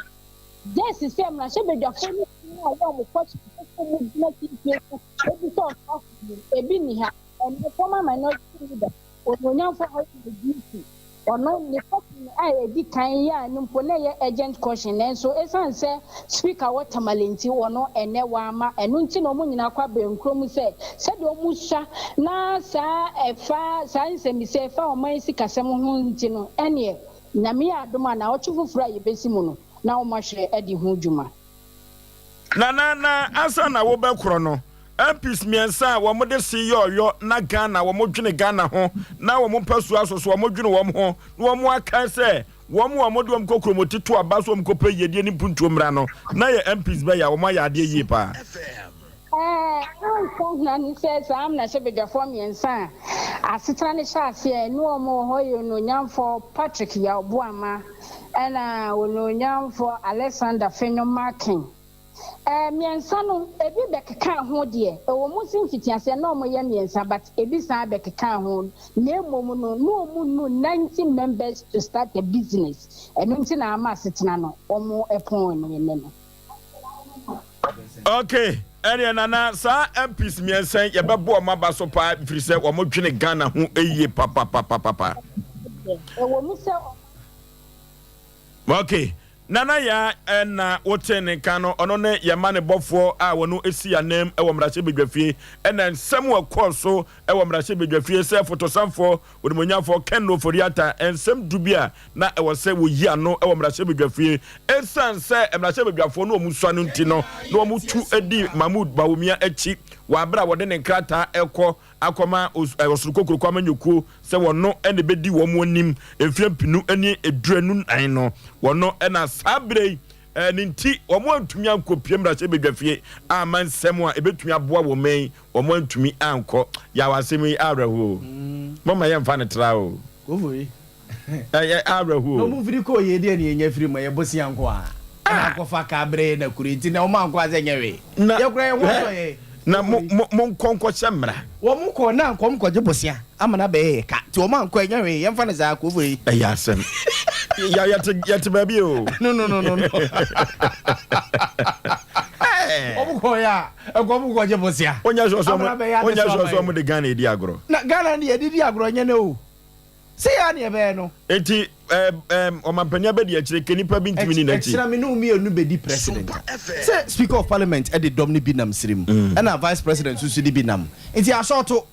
Just sɛ mmarahyɛbadwafoɔ no a yɛ ɔmo question foforɔ mu gyina tintie so ebi sɛ ɔsoafoɔ no ebi ni ha. Ɛno former Minority Leader, Onuonyamfoɔ Haruna Iddrisu, ɔno ne question a ɛdi kan yɛ a no mpo na ɛyɛ urgent question, nanso ɛsiane sɛ Speaker wɔ Tamale nti, ɔno ɛnɛ wama. Ɛno nti na ɔmo nyinaa kɔ abɛnkuro mu sɛ sɛdeɛ ɔmo sua na saa ɛfa saa nsɛmmisa ɛfa ɔman sikasɛm ho nti no, ɛneɛ Nyame yɛ adom a, na ɔtwe foforɔ a yɛbɛsi mu no, na wɔn ahwɛ adi ho dwuma. Nana, na ansa na wobɛkorɔ no. MPs mmiɛnsa a wɔn de se yɛ ɔyɔ na Ghana wɔn dwene Ghana ho na wɔn mpɛ so so wɔn dwene wɔn ho na wɔn aka sɛ wɔn a wɔde wɔn kɔ kuromoti to aba so wɔn kɔpɛ yiedie ne mpuntuo mmra no na yɛ MPs bɛyɛ a wɔn ayɛ adeɛ yie paa. Ansa na ne sɛ saa mmarahyɛbadwafoɔ mmiɛnsa a asetena no hyɛ aseɛ ne wɔn wɔ hɔ yɛ Onuonyamfoɔ Patrick Yaw Boamah ɛna Onuonyamfoɔ Alexander Afenyo Markin. Mmiɛnsa no, ebi bɛkeka ho deɛ, ɛwɔ mu si mfitiaseɛ na wɔn yɛ mmiɛnsa, but ebi san bɛkeka ho, na mmom no na wɔn nu 90 members to start a business. Ɛno nti na ama asetena no wɔn pɔn ne ne no. Okay, ɛneɛ Nana, saa MPs mmiɛnsa yi yɛbɛbɔ wɔn aba so paa firi sɛ wɔn dwene Ghana ho yie papapapapa. Ɛwɔ mu sɛ Okay, Nana Yaa ɛna wote ne nka no, ɔno ne yɛma ne bɔfoɔ a wɔno si anam wɔ mmarahyɛbadwafie, ɛna nsɛm a ɛkɔɔ so wɔ mmarahyɛbadwafie sɛ fotosanfoɔ Onimuonyamfoɔ Ken Ofori-Atta nsɛm du bi a na ɛwɔ sɛ wɔyi ano wɔ mmarahyɛbadwafie. Ɛsiane sɛ mmarahyɛbadwafoɔ no wɔn sua no nti no, na wɔtu di Mahmood Bawumia akyi wɔ abere a wɔde ne nkrataa rekɔ akɔma Ɔsoro Kokuroko amanyɔkuo sɛ wɔno na ɛbɛdi wɔn anim mfeɛ 2024 no. Wɔno na saa berɛ yi ne nti wɔn antumi ankɔpie mmarahyɛbadwafie amma nsɛm a ɛbɛtumi aboa wɔn yi wɔn antumi ankɔ. Yaw asɛm yi awerɛhoɔ o. Momma yɛmfa no tra o. Ɛyɛ awerɛhoɔ o. Na ɔmo mfiri kɔɔ yie deɛ ne yɛnya firi mu ɛyɛ bosea nko ara ɛna akɔfa kaa bere na kure nti na ɔmo ankɔ a sɛ nyɛ hwee. Na Yɛ koraa yɛn ho atɔ yɛn. Na mo mo monkɔ nkɔhyɛ mmara. Wɔn kɔɔ na anka ɔmo kɔgye bosea ama no abɛyɛ yɛ ka nti ɔmo ankɔ ɛnyɛ hwee yɛmfa no saa kofo yi. Ɛyɛ asɛm. Ya yɛte yɛte baabi o. No no no no no. Ɔmo kɔɔ yɛ a. Ɛkɔ mo kɔgye bosea. Wonyɛ sure sɛ ɔmo wonyɛ sure sɛ ɔmo de Ghana edi agorɔ. Na Ghana no yɛde di agorɔ nyɛ nɛ o. Sɛ yɛ a na yɛbɛyɛ no. Enti ɛɛ ɛɛ ɔmanpanin abɛdi akyire kɛ nipa bi ntumi ni n'akyi. Ɛkyena me ne wo mmienu bɛdi president a. Sɛ speaker of parliament de dɔm no bi nam sirim ɛna vice president nso de bi nam. Nti asɔɔto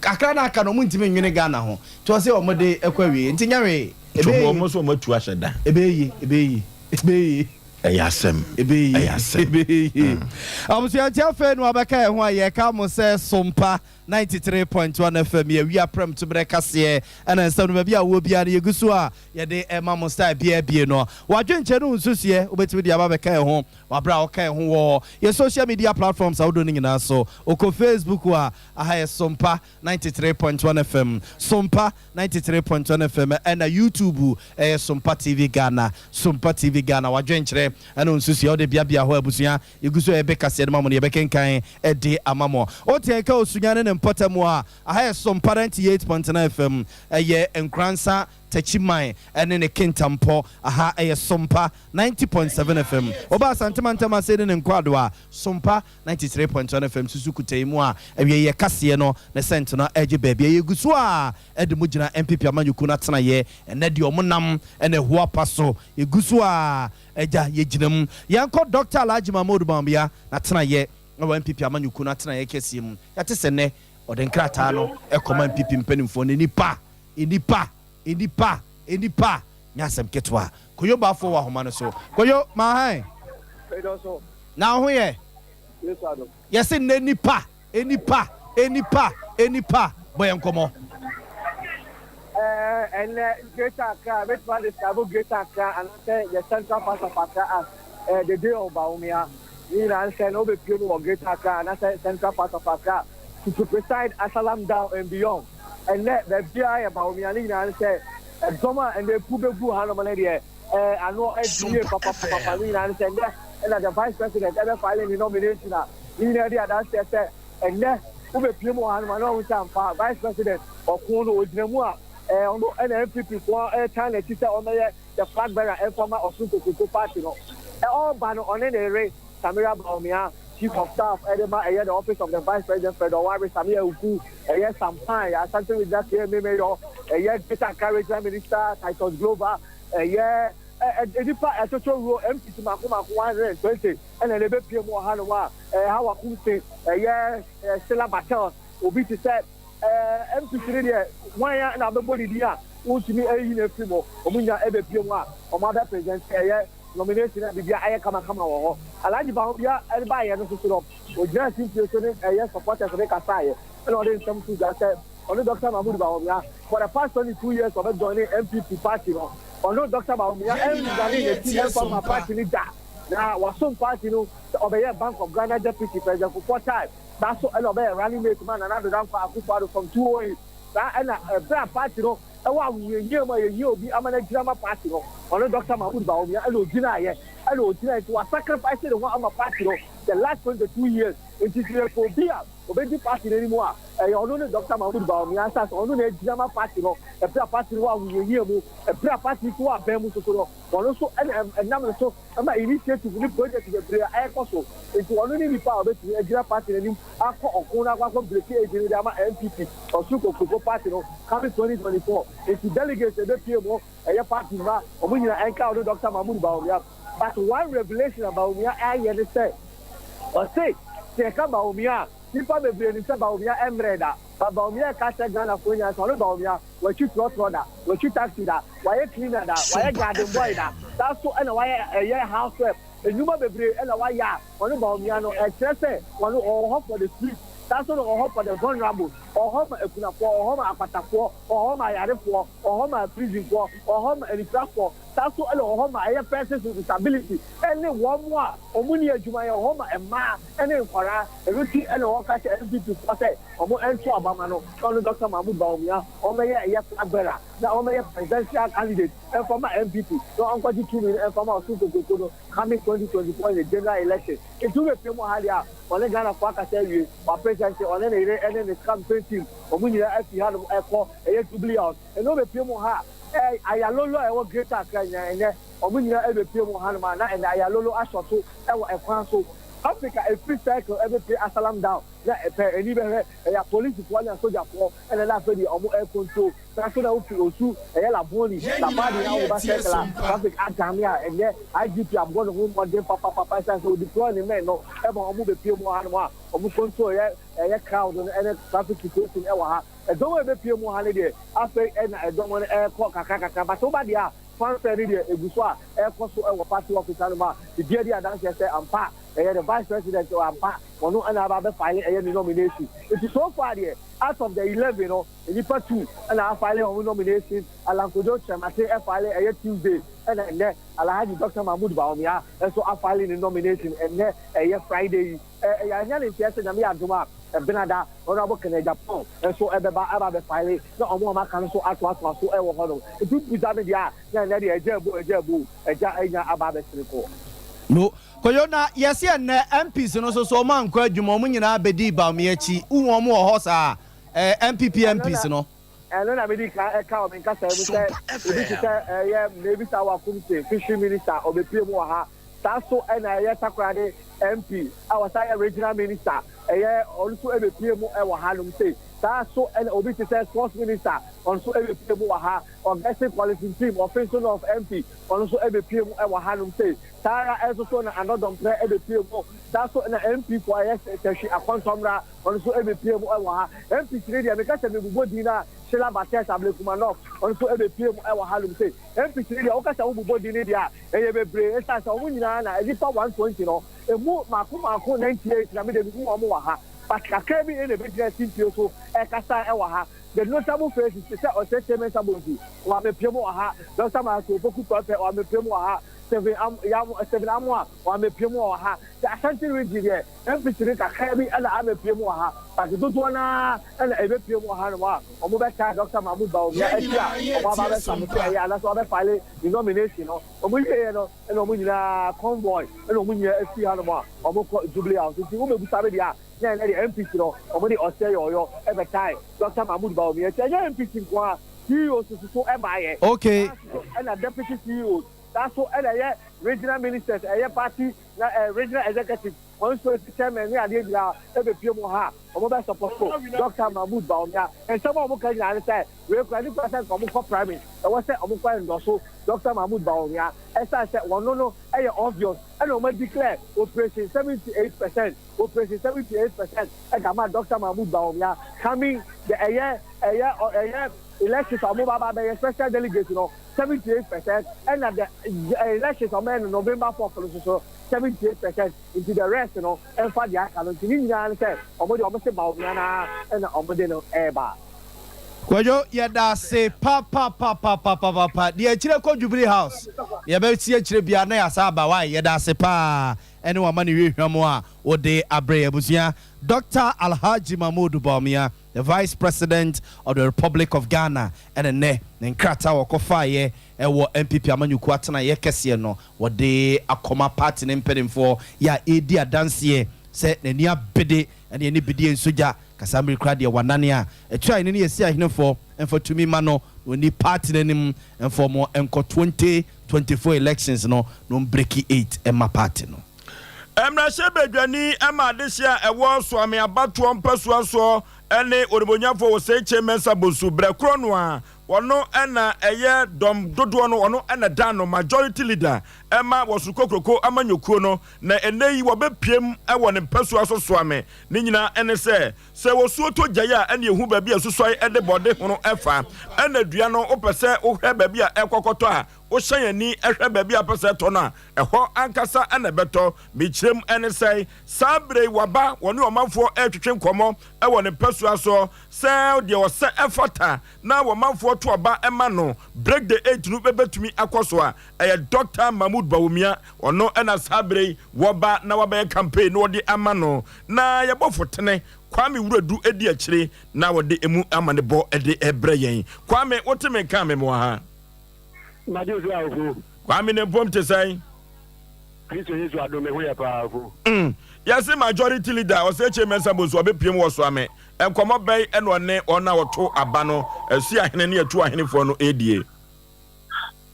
kakra no aka no ɔmo ntumi nwene Ghana ho. Nti ɔse ɔmo de kɔ awieɛ. Nti nyɛ hwee. Nti ɔmo ɔmo nso ɔmo atu ahyɛ da. Ɛbɛyɛ yie ɛbɛyɛ yie ɛbɛyɛ yie. Ɛyɛ asɛm. Ɛbɛyɛ yie Ɛyɛ asɛm. Ɛbɛyɛ yie. Abusua nti afei na wabɛka yɛn ho a yɛka mo sɛ Sompa 93.1 FM yɛ wia prɛm to berɛ kaseɛ ɛna nsɛm no baabi a wowɔ biara no yɛgu so a yɛde ɛma mo style biara bie no wadwenkyɛ no nsusuɛ wobɛtumi de aba bɛka yɛn ho waberɛ a wɔka yɛn ho wɔ yɛ social media platforms ahodoɔ no nyinaa so. Wokɔ Facebook a, aha yɛ Sompa 93.1 FM, Sompa 93.1 FM, ɛna YouTube ɛyɛ Sompa TV Ghana, Sompa TV Ghana. Wadwenkyerɛ ɛne wo nsusuɛ wode beabea hɔ abusua yɛgu so a yɛbɛ kaseɛ no ma mo no yɛbɛkenkan de ama mo. Wote yɛn ka Osunya ne ne mpɔtam a, aha yɛ Sompa 98.9 FM, ɛyɛ Nkoransa Takyiman ne ne Kintampo, aha ɛyɛ Sompa 90.7 FM. Woba Asante Mantam ase ne ne Nkoado a, Sompa 93.1 FM susu kuta mu a awiei yɛ kaseɛ no ne sɛnt no regye baabi a yɛgu so a de mu gyina NPP amanyɔkuo no atenaeɛ ɛnnɛ deɛ ɔmo nam na ɛho apa so yɛgu so a agya yɛgyina mu. Yɛnkɔ Dɔkta Alhaji Mahmood Bawumia n'atenaeɛ wɔ NPP amanyɔkuo no atenaeɛ kɛseɛ mu. Yɛate sɛ nnɛ ɔde nkrataa no rekɔma NPP mpanimfoɔ no. Nnipa! Nnipa! Nnipa! Nnipa! Nyɛ asɛm ketewa. Koyo Bafo wɔ ahoma no so. Koyo, mahan. Na wo ho yɛ? Yɛse nnɛ nnipa, nnipa, nnipa, nnipa bɔ yɛn nkɔmmɔ. Ɛnnɛ Greater Accra, mɛtumi adescribe Greater Accra anaasɛ the central part of Accra as the day of Bawumia. Ne nyinaa ne sɛ na wobɛpue mu wɔ Greater Accra anaasɛ central part of Accra, to be precise, Asylum Down and beyond. Ɛnnɛ baabiara yɛ Bawumia, ne nyinaa ne sɛ ɛdɔm a ɛnnɛ epu bɛgu hanom no deɛ ano adi yie papapapa. Ne nyinaa ne sɛ ɛnnɛ ɛna the vice president ɛbɛ file ne nomination a ne nyinaa di adanseɛ sɛ ɛnnɛ wobɛpue mu wɔ hanom a na wahu sɛ ampa vice president ɔko no ɔgyina mu a ɔno ɛna NPP foɔ ɛretan n'akyi sɛ ɔmmɛyɛ the flag bearer ɛmfa ma Ɔsoro Kokroko party no. Ɔreba no ɔne ne yere Samira Bawumia, Chief of Staff ɛde ma ɛyɛ the office of the vice president Fred Oware, Samia Awuku, ɛyɛ Sampan, Asante Regional KMA Mayor, ɛyɛ Greater Accra Regional Minister Titus Glover, ɛyɛ nnipa ɛtotɔ wuo MPs mako mako 120 ɛna na ɛbɛpie mu wɔ hanom a Hawa Koomson, ɛyɛ Sheila Bartels, obi te sɛ MPs no deɛ hwan a na abɛbɔ ne din a wontumi ɛyi no afiri mu, wɔn nyinaa ɛbɛpie mu a wɔn abɛ present ɛyɛ. nomination a biribiara ayɛ kamakama wɔ hɔ. Alhaji Bawumia de baeɛ no nso so no, ɔgyinaa simpie so ne ɛyɛ supporters no kasaeɛ ɛna ɔde nsɛm too dwa sɛ ɔno Doctor Mahmood Bawumia for the past 22 years ɔbɛ joine NPP party no, ɔno Doctor Bawumia ɛndane n'akyi ɛmfa mma party no da na wasom party no sɛ ɔbɛyɛɛ Bank of Ghana Deputy President Kufuor time, saa so ɛna ɔbɛyɛ running mate ma Nana Addo Dankwa Akufo-Addo from 2008 saa ɛna ɛberɛ a party no Ɛwɔ ahohiahia mu a yɛhia obi ama no agyina ama party no, ɔno Doctor Mahmood Bawumia ɛna ogyinaeɛ, ɛna ogyinaeɛ nti wa sacrifice ne ho ama party no the last 22 years, nti sɛ yɛpɛ obi a obɛdi party no anim a, ɛyɛ ɔno ne Doctor Mahmood Bawumia, ɛsiane sɛ ɔno na agyina ama party no ɛberɛ a party no wɔ ahohiahia mu, ɛberɛ a party nso wɔ abɛn mu nso so no, ɔno nso ɛna ɛnam ne so ma initiative ne project bebree a ɛrekɔ so, nti ɔno ne nipa a ɔbɛtumi agyina party no anim akɔ ɔko no akɔ akɔ break age no de ama NPP Ɔsoro Kokuroko party no coming 2024. Nti delegates a ɛbɛpue mu ɛyɛ party mma wɔn nyinaa ɛnka ɔno Doctor Mahmood Bawumia. But one revelation a Bawumia ayɛ ne sɛ ɔse sɛ yɛka Bawumia a nnipa bebree nim sɛ Bawumia ɛmmerɛɛ da, but Bawumia ɛka kyerɛ Ghanafoɔ nyinaa sɛ ɔno Bawumia watwi trɔtrɔ da, watwi taxi da, wayɛ cleaner da, wayɛ garden boy da, saa nso ɛna wayɛ ɛyɛ house help. Nnwuma bebree na wayɛ a ɔno Bawumia no, ɛkyerɛ sɛ ɔno ɔwɔ hɔ for the street, saa nso na ɔwɔ hɔ for the vulnerable, ɔwɔ hɔ ma akunafoɔ, ɔwɔ hɔ ma akwatafoɔ, ɔwɔ hɔ ma ayarefoɔ, ɔwɔ hɔ ma prisonfoɔ, ɔwɔ hɔ ma anifirafoɔ, saa nso na ɔwɔ hɔ ma ɛyɛ persons with disability ɛne wɔn a wɔn nni adwuma yɛ, ɔwɔ hɔ ma mmaa ne nkwadaa. Ɛno nti na wɔka kyerɛ NPP foɔ sɛ wɔn nto aba ma no na ɔno Doctor Mahmood Bawumia ɔmmɛyɛ ɛyɛ flag bearer na ɔmmɛyɛ presidential candidate ɛmfa ma NPP na ɔnkɔgye tumi no ɛmfa ma Ɔsoro Kokroko no coming 2024 in the general election. Nti wobɛpie mu ha deɛ a, ɔne Ghanafoɔ akasa awie, wapresente, ɔne ne yere ɛne ne campaign team, wɔn nyinaa afi hanom ɛkɔ ɛyɛ Jubilee House. Ɛnna wobɛpie mu ha a, ɛ Ayalolo a ɛwɔ Greater Accra nyinaa ɛnnɛ wɔn nyinaa ɛbɛpie mu hanom a na ɛnnɛ Ayalolo asɔto ɛwɔ ɛkwan so. Africa ɛfiri Circle ɛbɛpie Asalam Down na ɛpɛ ani bɛhwɛ ɛyɛ apolisifoɔ ne asogyafoɔ ɛna na afei deɛ wɔn ɛrecontrol. Saa nso na wofi Osu, ɛyɛ Labone, Labadi na woba Circle a, traffic ajame a ɛnnɛ IGP abɔ ne ho mmɔden papapapa ɛsiane sɛ ɔdeploy ne men no ma wɔn bɛpue mu wɔ hanom a wɔn control yɛ ɛyɛ crowd no ɛne traffic situation ɛwɔ ha. Ɛdɔm a ɛbɛpue mu wɔ ha no deɛ afei ɛna ɛdɔm no ɛrekɔ kakra kakra but woba deɛ a fanfare no deɛ ɛgu so a ɛrekɔ so ɛwɔ party office hanom a biribiara di adanseɛ sɛ ampa ɛyɛ the vice president ampa ɔno ɛna aba abɛfile ɛyɛ ne nomination nti so far deɛ out of the 11 no Nnipa tu na afile wɔn nomination, Allan Kojo Kyeremate file ɛyɛ Tuesday ɛna ɛnnɛ Alhaji Doctor Mahmood Bawumia nso afile ne nomination ɛnnɛ ɛyɛ Friday yi. Yɛanya ne nteɛ sɛ Nyame yɛ adom a Ɛbenada Honourable Kenneth Agyapong nso ɛbɛba aba abɛfile na wɔn a wɔaka no nso atoatoa so ɛwɔ hɔ nom. Nti wobisa me deɛ a na ɛnnɛ deɛ agya abu agya abu agya anya aba abɛsene kɔ. No Kojo na yɛse ɛnnɛ MPs no nso so wɔn ankɔ adwuma wɔn nyinaa bɛdii Bawumia akyi wohu wɔn wɔ hɔ saa a? Eh, NPP MPs no. Ɛno na medi kan ɛka wɔ me nkasaɛ mu sɛ obi te sɛ ɛyɛ Mavis Awa Kumse, Fishery Minister, ɔbɛpue mu wɔ ha. Saa so ɛna ɛyɛ Takoradi MP a ɔsan yɛ Regional Minister, ɛyɛ ɔno nso ɛbɛpue mu ɛwɔ ha nom sei. Saa so ɛna obi te sɛ Sports Minister, ɔno nso ɛbɛpue mu wɔ ha. Augustine Collison Tim, Offinso North MP, ɔno nso ɛbɛpue mu ɛwɔ ha nom sei. Saa ara nso so na Anɔ Domprɛ ɛbɛpue mu. Saa so na MP foɔ ɛyɛ Sɛhwi Akɔntɔmmra, Ɔno nso bɛpue mu wɔ ha. MP three deɛ meka sɛ mebobɔ din no a, Sheila Bates Ablekuma North, ɔno nso bɛpue mu wɔ hanom sei. MP three deɛ woka sɛ wobobɔ din no deɛ a, ɛyɛ bebree ɛsiane sɛ wɔn nyinaa na nnipa 120 no, ɛmu mmaako mmaako 98 na me deɛ mehu wɔn wɔ ha. But kakra bi na ɛbɛgyina simpie so ɛrekasa wɔ ha. The notable faces te sɛ Osei Mensah Bonsu, wɔabɛpue mu wɔ ha, Doctor Michael Opoku Prempeh, wɔabɛpue mu wɔ ha, Stephen Am, Yam, Stephen Amoah, wɔabɛpue mu wɔ ha. The Ashanti region deɛ, Mfitiri kakra bi na abɛpue mu wɔ ha, but dodoɔ no ara na ɛbɛpue mu wɔ hanom a wɔbɛtaa Dɔkta Mahmood Bawumia akyi a wɔaba abɛsubmit ɛyɛ anaasɛ wɔabɛfile ne nomination no. Wɔwieeɛ no na wɔn nyinaa convoy na wɔn nyinaa afiri hanom a wɔkɔ Jubilee House. Nti wobɛbisa me deɛ a, na ɛnnɛ deɛ NPC no wɔde ɔsɛe ɔyɔ bɛtae Dɔkta Mahmood Bawumia akyi. Ɛnyɛ NPC nko ara, CEOs nso so baeɛ. Saa nso na Deputy CEOs, saa nso na ɛyɛ Regional Ministers, ɛyɛ party na eh, regional executive, constituency chairman ne adeɛ nyinaa ɛbɛpie mu ha a wɔn bɛ support Dr. Mahmood Bawumia. Nsɛm a wɔn ka nyinaa ne sɛ wei kura ne kura sɛ nka wɔn kɔ primary, ɛwɔ sɛ wɔn kɔ endorse Dr. Mahmood Bawumia ɛsan sɛ wɔn no ɛyɛ obvious ɛna wɔn declare operation 78%, operation 78% ɛde ama Dr. Mahmood Bawumia coming the ɛyɛ ɛyɛ ɛyɛ elections a wɔn ba ba bɛyɛ special delegate no. 78% ɛna the elections a wɔyɛ no November 4th no nso so 78% nti the rest no ɛmfa deɛ aka no nti ne nyinaa ne sɛ wɔn deɛ wɔn se Bawumia no ara ɛna wɔn de no ɛreba. Kwadwo yɛda ase papapapapapapa deɛ akyire kɔ Jubilee House yɛbɛsi akyire biara na yɛasa aba wai yɛda ase paa ɛne w'amanehwɛ hwam a wode abrɛ yɛn abusua Doctor Alhaji Mahmood Bawumia the Vice President of the Republic of Ghana ɛna nnɛ ne nkrataa a wɔkɔfaeɛ ɛwɔ NPP amanyɔkuo atenaeɛ kɛseɛ no wɔde akɔma party no mpanimfoɔ yɛ a ɛredi adanseɛ sɛ n'ani abede ɛne ani bedeɛ nso gya kasa mmere kura deɛ wanane a ɛtua ahene ne yɛsi ahenefoɔ mfa tumi ma no na ɔnni party no anim mfa wɔn nkɔ 2024 elections no na ɔmbreki 8 mma party no. Mmarahyɛbadwani ma adehye a ɛwɔ Suame abatoɔ mpasua soɔ ne Onibonyafoɔ Osei Kyei Mensah Bonsu berɛ korɔ no ara ɔno na ɛyɛ dɔm dodoɔ no ɔno na da ano majority leader ma Wɔsoro Kokroko amanyɔkuo no na ɛnnɛ yi wɔbɛpiem wɔ ne mpasua so Suame ne nyinaa ne sɛ sɛ osuo tɔ gyae a ɛne ɛhu baabi a susuae de bɔde hono fa ɛna dua no wopɛ sɛ wohwɛ baabi a ɛkɔkɔtɔ a wohyɛn ani hwɛ baabi a wopɛ sɛ ɛtɔ no a, ɛhɔ ankasa na ɛbɛtɔ. Mekyerɛ mu ne sɛn? Saa berɛ yi waba, wɔne ɔmanfoɔ retwetwe nkɔmmɔ wɔ ne mpasua soɔ sɛ deɛ ɔsɛ ɛfata na wɔmanfoɔ to aba ma no, Break the Eight no bɛbɛtumi akɔ so a, ɛyɛ Dɔkta Mahmood Bawumia. Ɔno na saa berɛ yi wɔba na wabɛyɛ campaign na wɔde ama no. Na yɛbɔ fotene, Kwame Wuradu di akyire na wɔde emu amanebɔ de rebrɛ yɛn. Kwame, wote me nka a, memoa ha. Magye so a ofu. Kwame ne mpom te sɛn? Kristo Yesu adom me ho yɛ paa ofu. Mm, yɛse majority leader Ɔsɛkyie Mensah Bonsu ɔbɛpiem wɔ Soame. Nkɔmmɔ bɛn ɛna ɔne wɔn a wɔto aba no, Asuo ahene ne Atuo ahenefoɔ no redie?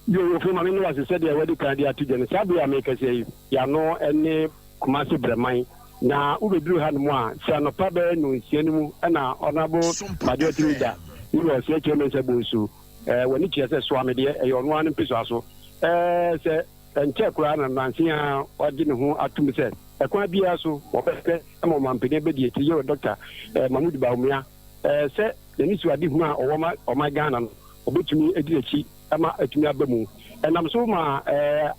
Yo, ofu ma me ne wo ase sɛdeɛ wadi kan de ato dwa no, saa bere a merekasa yi, y'ano ne Kumasi Brɛman, na wobɛduru hanom a, sɛ anɔpa bɛyɛ nnɔnsia no mu na Honourable Majority Leader ne Ɔsɛkyie Mensah Bonsu Ɛɛ, w'ani kyerɛ sɛ soa me deɛ, ɛyɛ ɔno ara ne mpesoa so. Ɛɛ, sɛ ɛnkyɛɛ koraa na nnansa yi ara wagye ne ho atom sɛ ɛkwan biara so wɔbɛhwɛ ma ɔmanpanin abɛdi akyiri Yɛwura Dɔkta Mahmood Bawumia sɛ n'anisoadehunu a ɔwɔ ma ɔman Ghana no, ɔbɛtumi adi n'akyi ma atumi aba mu. Ɛnam so ma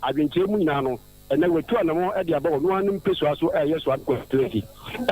adwenkyerɛ mu nyinaa no, ɛnnɛ watu anamɔn de aba ɔno ara ne mpesoa so a ɛyɛ Soa Constituency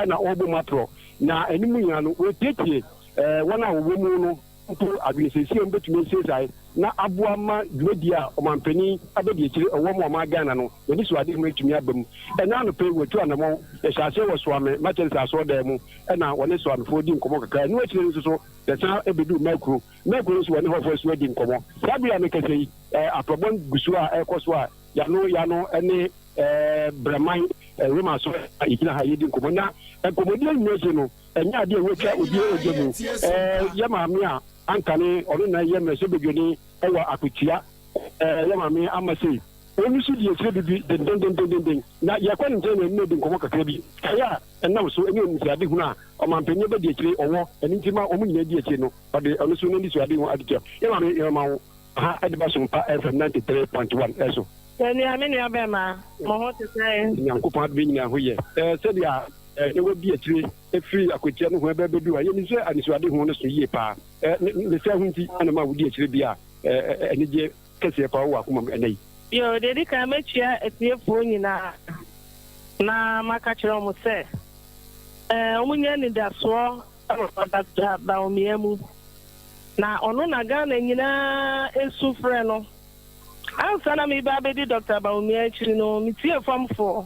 na ɔrebɔ mu aporɔ. Na ɛno mu nyinaa no, wɔretietie wɔn a wɔwɔ mu no mpo adwene seesei a wɔbɛtumi asiesae na aboa ma dwumadie a ɔmanpanin abadiakyire ɔwɔ ma ɔman Ghana no n'anisoadehunu atumi aba mu. Ɛnnɛ anɔpa yi wɔatu anamɔn, yɛhyɛ aseɛ wɔ Soame Methodist Asɔredan mu na wɔne Soamefoɔ di nkɔmmɔ kakra. Ɛno akyire no nso so yɛsan bɛduu Makuro. Makuro nso wɔne hɔfoɔ nso adi nkɔmmɔ. Saa berɛ yi a mekasa yi, aprɔbɔ gu so a ɛrekɔ so a yɛano yɛano ne Brɛman Roma Asɔredan a yɛgyina ha yɛredi nkɔmmɔ. Na nkɔmmɔdie nyinaa akyi no, Ɛnyɛ ade a wɔatwa obi ogya mu. Yɛ maame a anka ne ɔno na ɛyɛ mmarahyɛbadwani wɔ Akwatia, yɛ maame Ama sei. Ɔno nso di akyire bibi dendendendenden. Na yɛkɔ ne nkyɛn na yɛne no adi nkɔmmɔ kakra bi. Kae a ɛnam so ne anisoadehunu a ɔmanpanin abɛdi akyire ɔwɔ, ɛno nti ma wɔn nyinaa di akyire no, ɔde ɔno nso n'anisoadehu adetua. Yɛ maame, yɛma wo ha de ba Sompa FM 93.1 so. Onua, me nua bɛma, mo ho te sɛn? Nyankopɔn adom yɛn nyinaa ho yɛ. Sɛdeɛ na wadi akyire firi akwatia no ho ɛbɛ bɛdu ha. Yɛnim sɛ anisoadehu no so yie paa. Ne saa ho nti na ɛma wodi akyire bi a anigyeɛ kɛseɛ paa wɔ w'akoma mu ɛnnɛ yi. Bio, deɛ ɛdi kan mɛkyia atiefoɔ nyinaa na maka kyerɛ wɔn sɛ wɔn nya anidasoɔ wɔ Doctor Bawumia mu. Na ɔno na Ghana nyinaa su frɛ no. Ansa na mereba abɛdi Doctor Bawumia akyiri no, metiee famfoɔ.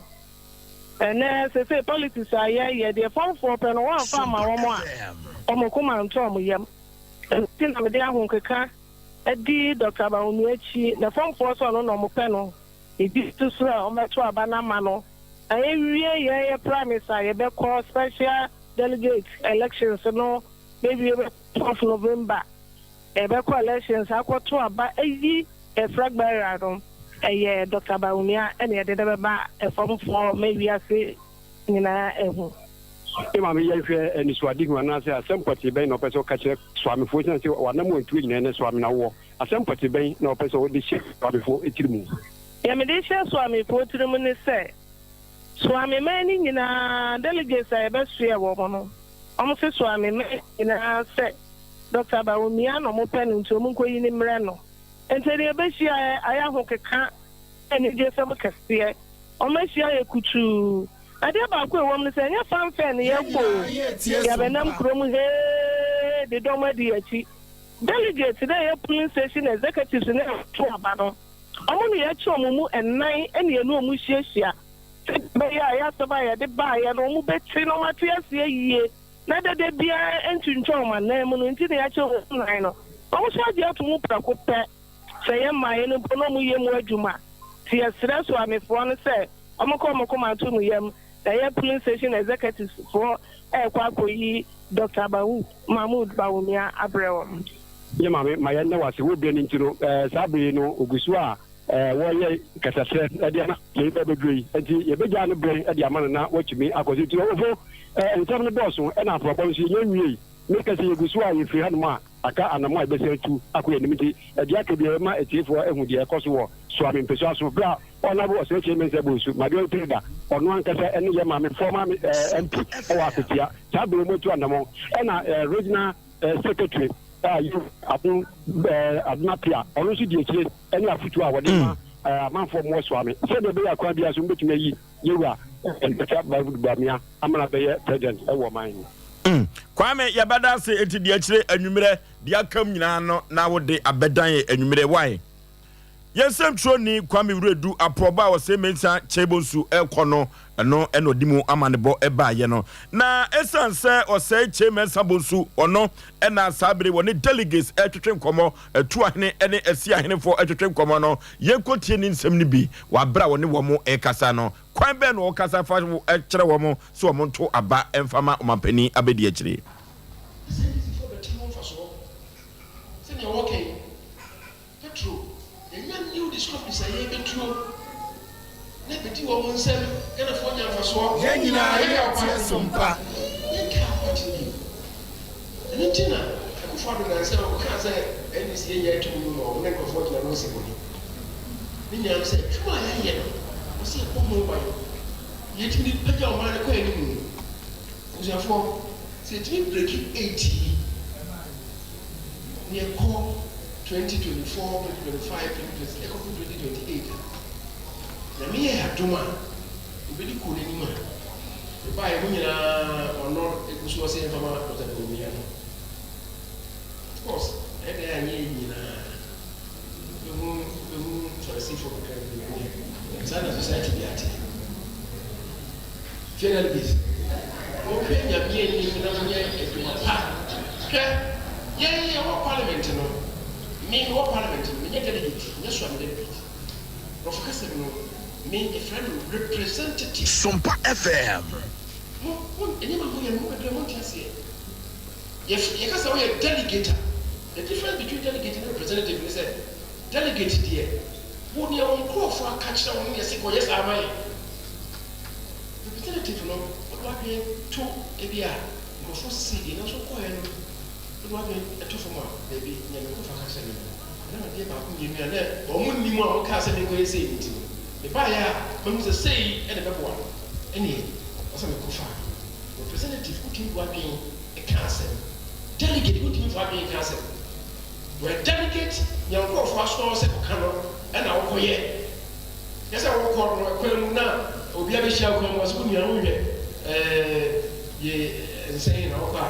Ɛnɛ sesei politics a yɛyɛ deɛ fɔmfoɔ pɛ no wɔamfa amma wɔn a wɔn koma ntɔ wɔn yam. Ɛno nti na mede ahonkeka di Doctor Bawumia akyi na fɔmfoɔ sɛ ɔno na wɔpɛ no medi so sɛ wɔbɛto aba no ama no na yɛwie yɛn yɛ primaries a yɛbɛkɔ special delegate elections no bɛwie bɛ 4th November. Yɛbɛkɔ elections akɔto aba ayi yɛ flag bearer no, ɛyɛ Doctor Bawumia na yɛde no bɛba famfoɔ ma wiase nyinaa ahu. Me maame yɛnhwɛ anisoadehu anaasɛ asɛm pɔtee bɛn na ɔpɛ sɛ ɔka kyerɛ Soamefoɔ esiane sɛ w'anammɔn ntuo nyinaa ɛnnɛ Soame na wowɔ. Asɛm pɔtee bɛn na ɔpɛ sɛ ɔde hyɛ Soamefoɔ tiri mu? Deɛ mede rehyɛ Soamefoɔ tiri mu ne sɛ, Soame man no nyinaa delegates a yɛbɛsoɛ wɔn no, wɔse Soame man nyinaa sɛ Doctor Bawumia na wɔpɛ no nti wɔnkɔyi no mmrɛ no. Nti deɛ yɛbɛhyia ɛ, ayɛ ahokeka ne anigyesɛm kɛseɛ. Wɔahyia yɛ kutuu. Adeɛ baako a ɛwɔ mu ne sɛ, ɛnyɛ fanfare na yɛrekɔ o. Yɛabɛnam kurom hee de dɔm adi yɛn akyi. Delegates na ɛyɛ polling station executives no a wɔto aba no, wɔn na yɛkyɛ wɔn mu nnan na yɛne wɔn hyiahyia sɛdeɛ ɛbɛyɛ a yɛn asɛm a yɛde baeɛ no wɔbɛte na wɔate aseɛ yie na dede biara ntwintwan wɔn anan mu no nti na yɛakyɛ wɔn mu nnan no. Wɔn nso agye ato mu prɛko pɛ sɛ yɛmmaeɛ no mpo na wɔyɛ mu adwuma. Nti yɛsrɛ Soamefoɔ no sɛ wɔnka wɔn koma nto wɔn yam na yɛn polling station executives foɔ rekɔ akɔyi Doctor Bawu Mahmood Bawumia abrɛ wɔn. Yɛ maame ma yɛn da wo ase wo brɛ no nti no saa bere yi no ogu so a wɔreyɛ kasakyerɛ de ama yɛn ba abɛduro yi nti yɛbɛgyaa no berɛ de ama no na watumi akɔ so nti ɔwofo nsɛm no dɔɔso ɛna aporɔbɔ nso yɛnya nwiei meka sɛ yɛgu so a yɛfiri hanom a aka anamo a yɛbɛsan atu akɔ yɛn anim nti ɛdeɛ aka biara yɛbɛma atiefoɔ ahu deɛ ɛkɔ so wɔ Suame mpɛsua so berɛ a Honourable Osei Kyei Mensah Bonsu, Maduai Peda, ɔno ankasa ne yɛn maame former MP wɔ Akwatia saa berɛ mu atu anamɔn ɛna Regional Secretary a yɛ Adom Adom Appiah ɔno nso di akyire ɛne afotuo a wɔde ma amanfoɔ mmoa Suame sɛdeɛ ɛbɛyɛ a kwan biara so wɔbɛtumi ayi Yɛwura Dɔkta Mahmoud Bawumia ama no abɛyɛ President wɔ ɔman yi mu. Kwame yɛbɛda ase enti deɛ akyire anwummerɛ deɛ akam nyinaa no na wode abɛdan yɛ anwummerɛ wai. Yɛn nsɛmtwerɛni Kwame Wiredu Aprɔba a ɔsɛ Mensah Kyei-Bonsu rekɔ no, ɛno na ɔde mu amanebɔ baeɛ no. Na ɛsiane sɛ ɔsɛe Kyei Mensah Bonsu, ɔno na saa bere wɔne delegates retwetwe nkɔmmɔ, Atuahene ne Asiahenefoɔ retwetwe nkɔmmɔ no, yɛnkɔtie ne nsɛm no bi wɔ aberɛ a ɔne wɔn rekasa no. Kwan bɛn na ɔkasa fa kyerɛ wɔn sɛ wɔnto aba mfa ma ɔmampanin abadiakyire? SNDC foɔ bɛte ho mfasoɔ sɛdeɛ wɔka yi. Petro, yɛnya new discoveries a yɛbɛtuo na ɛbɛdi wɔn nsam, Ghanafoɔ nya mfasoɔ. Yɛn nyinaa Yɛbɛka yɛ wo party teɛ so mpa. Yɛnkaa wo party no bio. Ɛno nti na Akufo Addo nansa yi ɔkɔkaa sɛ NDC yɛnnya atumi no ma wɔn ne nkurɔfoɔ gyina no nsɛmmɔne. Ne nyinaa ne sɛ adwuma a yɛayɛ no ɛwɔ sɛ yɛbɔ ho ban na yɛtumi de pagya ɔman no kɔ anim. Abusuafoɔ, sɛ yɛtumi breki eight yi, na yɛkɔ 2024, 2025, 2026 ɛkɔpem 2028 a, Nyame yɛ adom a, yɛbɛdi kuo no anim a, mebaeɛ mo nyinaa mo ano gu soɔ sɛ yɛmfa ma Dɔkta Bawumia no. Of course, ɛyɛ dɛn a ɛnyɛ yɛn nyinaa. Wobɛhu wobɛhu Farisifoɔ kakra bi wɔ mu. Saa na society bi ate. Fie delegates, monhwɛ Nyame anim na monyɛ adwuma pa. Hwɛ, yɛn yɛwɔ parliament no, me mewɔ parliament no, menyɛ delegate, menyɛ Suame delegate. Borɔfo kasa mu no, me yɛfrɛ no representative. Sompa FM. Mo, mo, nneɛma a moyɛ no, mo bebree monte aseɛ. Yɛf, yɛka sɛ woyɛ delegate a, the difference between delegate ne representative ne sɛ, delegate deɛ, wo deɛ wo nkorɔfoɔ aka kyerɛ wo no na yɛse kɔyɛ saa ma yɛn. Representative no, wode w'adwene to ebi a nkurɔfoɔ sisii deɛ nanso wokɔeɛ no, wode w'adwene to fam a, daabi, nea me nkurɔfoɔ aka kyerɛ me no, ɛnam adeɛ baako mmienu a na wɔn nnim a wɔkaa sɛ menkɔyɛ sei no nti no, mebaeɛ a mahu sɛ sei na ɛbɛboa no, ɛnneɛ ɛwɔ sɛ mekɔfa. Representative, wotumi de w'adwene ka asɛm. Delegate, wontumi mfa w'adwene nka asɛm. Wɔ delegate, nea wo nkurɔfoɔ asoma wo sɛ kɔka no na wokɔyɛ. Nyɛ sɛ wokɔ no kwan mu na obi abɛhyia wo kwan mu ɔse wo nua wonhwɛ ɛɛ ye nsa yi na wokɔ a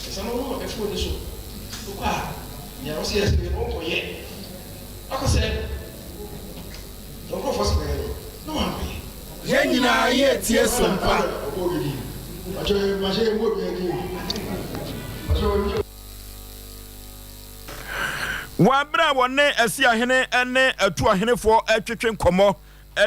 nsa no ho ma bɛfa w'ani so. Wokɔ a nea wose yɛ sɛ no wonkɔyɛ. Wakɔsɛe no. Deɛ wo nkurɔfoɔ se kɔyɛ no na wankɔyɛ. Yɛn nyinaa yɛ tie so mpa. Wɔ bere a wɔne Asiahene ne Atuahenefoɔ retwetwe nkɔmmɔ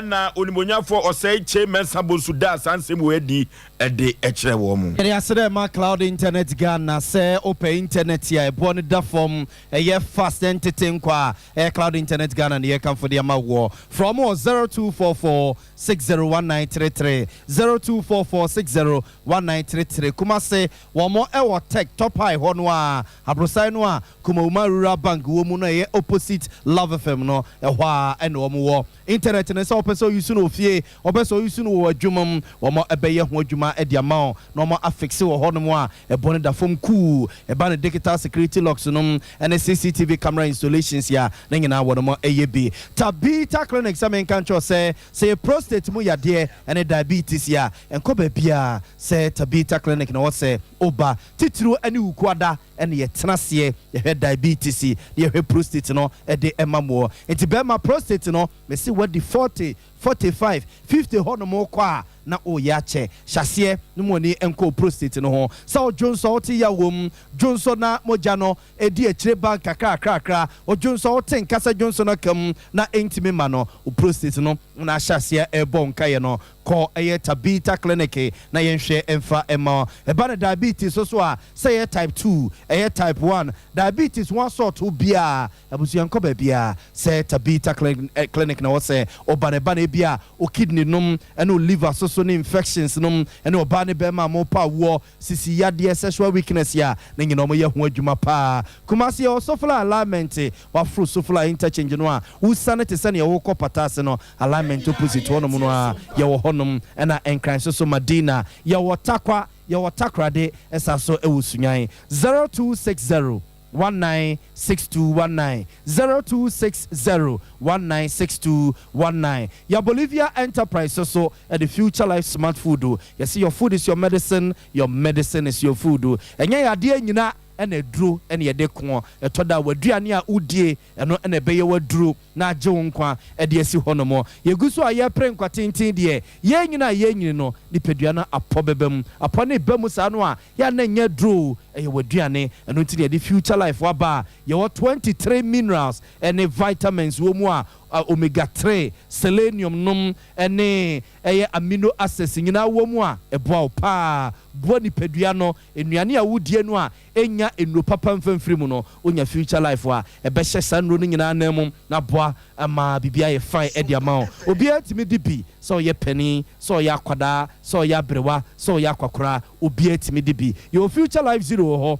na Onimuonyafoɔ Osei Kyei Mensah Bonsu daa saa nsɛm wei adi de kyerɛɛ wɔn. Yɛde aseda rema Cloud Internet Ghana sɛ wopɛ internet a ɛboɔ no da fam, ɛyɛ fast, ɛntete nkwa a, ɛyɛ Cloud Internet Ghana na yɛrekamfo de ama woɔ. Frɛ wɔn wɔ 0244 601933, 0244 601933. Kumase, wɔn wɔ Tech Top High hɔ no ara, Aborosan no a Kumauma Rural Bank wɔ mu no a ɛyɛ opposite Love FM no, ɛhɔ ara na wɔn wɔ. Internet no sɛ. sɛ wopɛ sɛ wo use no wɔ fie, wopɛ sɛ wo use no wɔ w'adwuma mu, wɔn bɛyɛ ho adwuma de ama wo na wɔn afixe wɔ hɔnom a ɛbɔ no da fam kuu. Ɛba no digital security locks nom ne CCTV camera installations a, ne nyinaa wɔnom yɛ bi. Tabitha Clinic sɛ menka nkyerɛ wo sɛ, sɛ yɛ prostate mu yadeɛ ne diabetes a, nkɔ baabiara sɛ Tabitha Clinic na ɛwɔ sɛ woba. Titiriw ne Wukuada na yɛtena aseɛ yɛhwɛ diabetes na yɛhwɛ prostate no de ma moɔ. Nti bɛrima prostate no mese wadi 40, 45, 50 hɔ nom kɔ a na woreyɛ akyɛ. Hyɛ aseɛ na mo ani nkɔ wo prostate no ho. Sɛ wo dwonsɔ wote yaw wɔ mu, dwonsɔ na mogya no di akyire ba nkakrakrakra, wo dwonsɔ wote nka sɛ dwonsɔ no aka mu na ɛntumi mma no, wo prostate no na ahyɛ aseɛ rebɔ wo nkaeɛ no. Kɔ ɛyɛ Tabitha clinic na yɛnhwɛ mfa mma wo. Ɛba no diabetes so so a, sɛ ɛyɛ type 2, ɛyɛ type 1, diabetes ho asɔɔto biara, abusua nkɔ baabiara sɛ Tabitha clinic na ɛwɔ sɛ woba no. Ɛba no ebia wo kidney nom ne wo liver so so ne infections nom ne ɔbaa ne bɛrima a mopa awoɔ, sisi yadeɛ, sexual weakness a, ne nyinaa wɔyɛ ho adwuma paa. Kumasi yɛwɔ Sofla alignment, waforo Sofla interchange no a, wosiane te sɛ nea worekɔ Pata ase no, alignment opposite hɔnom no a yɛwɔ hɔnom. Ɛna Nkran so so Madina, yɛwɔ Takwa, yɛwɔ Takorade, ɛsa so ɛwɔ Sunyan. 0260 196219, 0260 196219. Yɛ Bolivia Enterprise so so ɛde Future Life Smart Food o. Yɛsɛ your food is your medicine, your medicine is your food o. Ɛnyɛ yadeɛ nyina ɛna aduro ɛna yɛde ko. Ɛtɔ da w'aduane a wodie, ɛno ɛna ɛbɛyɛ w'aduro na agye wo nkwa ɛde asi hɔ nom. Yɛgu so a yɛpere nkwa tenten deɛ, yɛn nyina a yɛn nyini no, nipadua no apɔ bɛbɛ mu, apɔ ne ba mu saa no a yɛa nyɛ duro, ɛyɛ w'aduane. Ɛno nti na yɛde Future Life waba a yɛwɔ 23 minerals ɛne vitamins wɔ mu a omega 3, selenium nom ɛne ɛyɛ amino acids nyinaa wɔ mu a ɛboa wo paa, boa nipadua no. Nnuane a wodie no a ɛnya nnuro papa mfamfiri mu no, wonya Future Life a ɛbɛhyɛ saa nnuro no nyinaa nan mu na boa ama biribi ayɛ fine ɛde ama wo. Obiara tumi di bi, sɛ ɔyɛ panin, sɛ ɔyɛ akwadaa, sɛ ɔyɛ aberewa, sɛ ɔyɛ akwakora, obiara tumi di bi. Yɛwɔ Future Life Zero wɔ hɔ,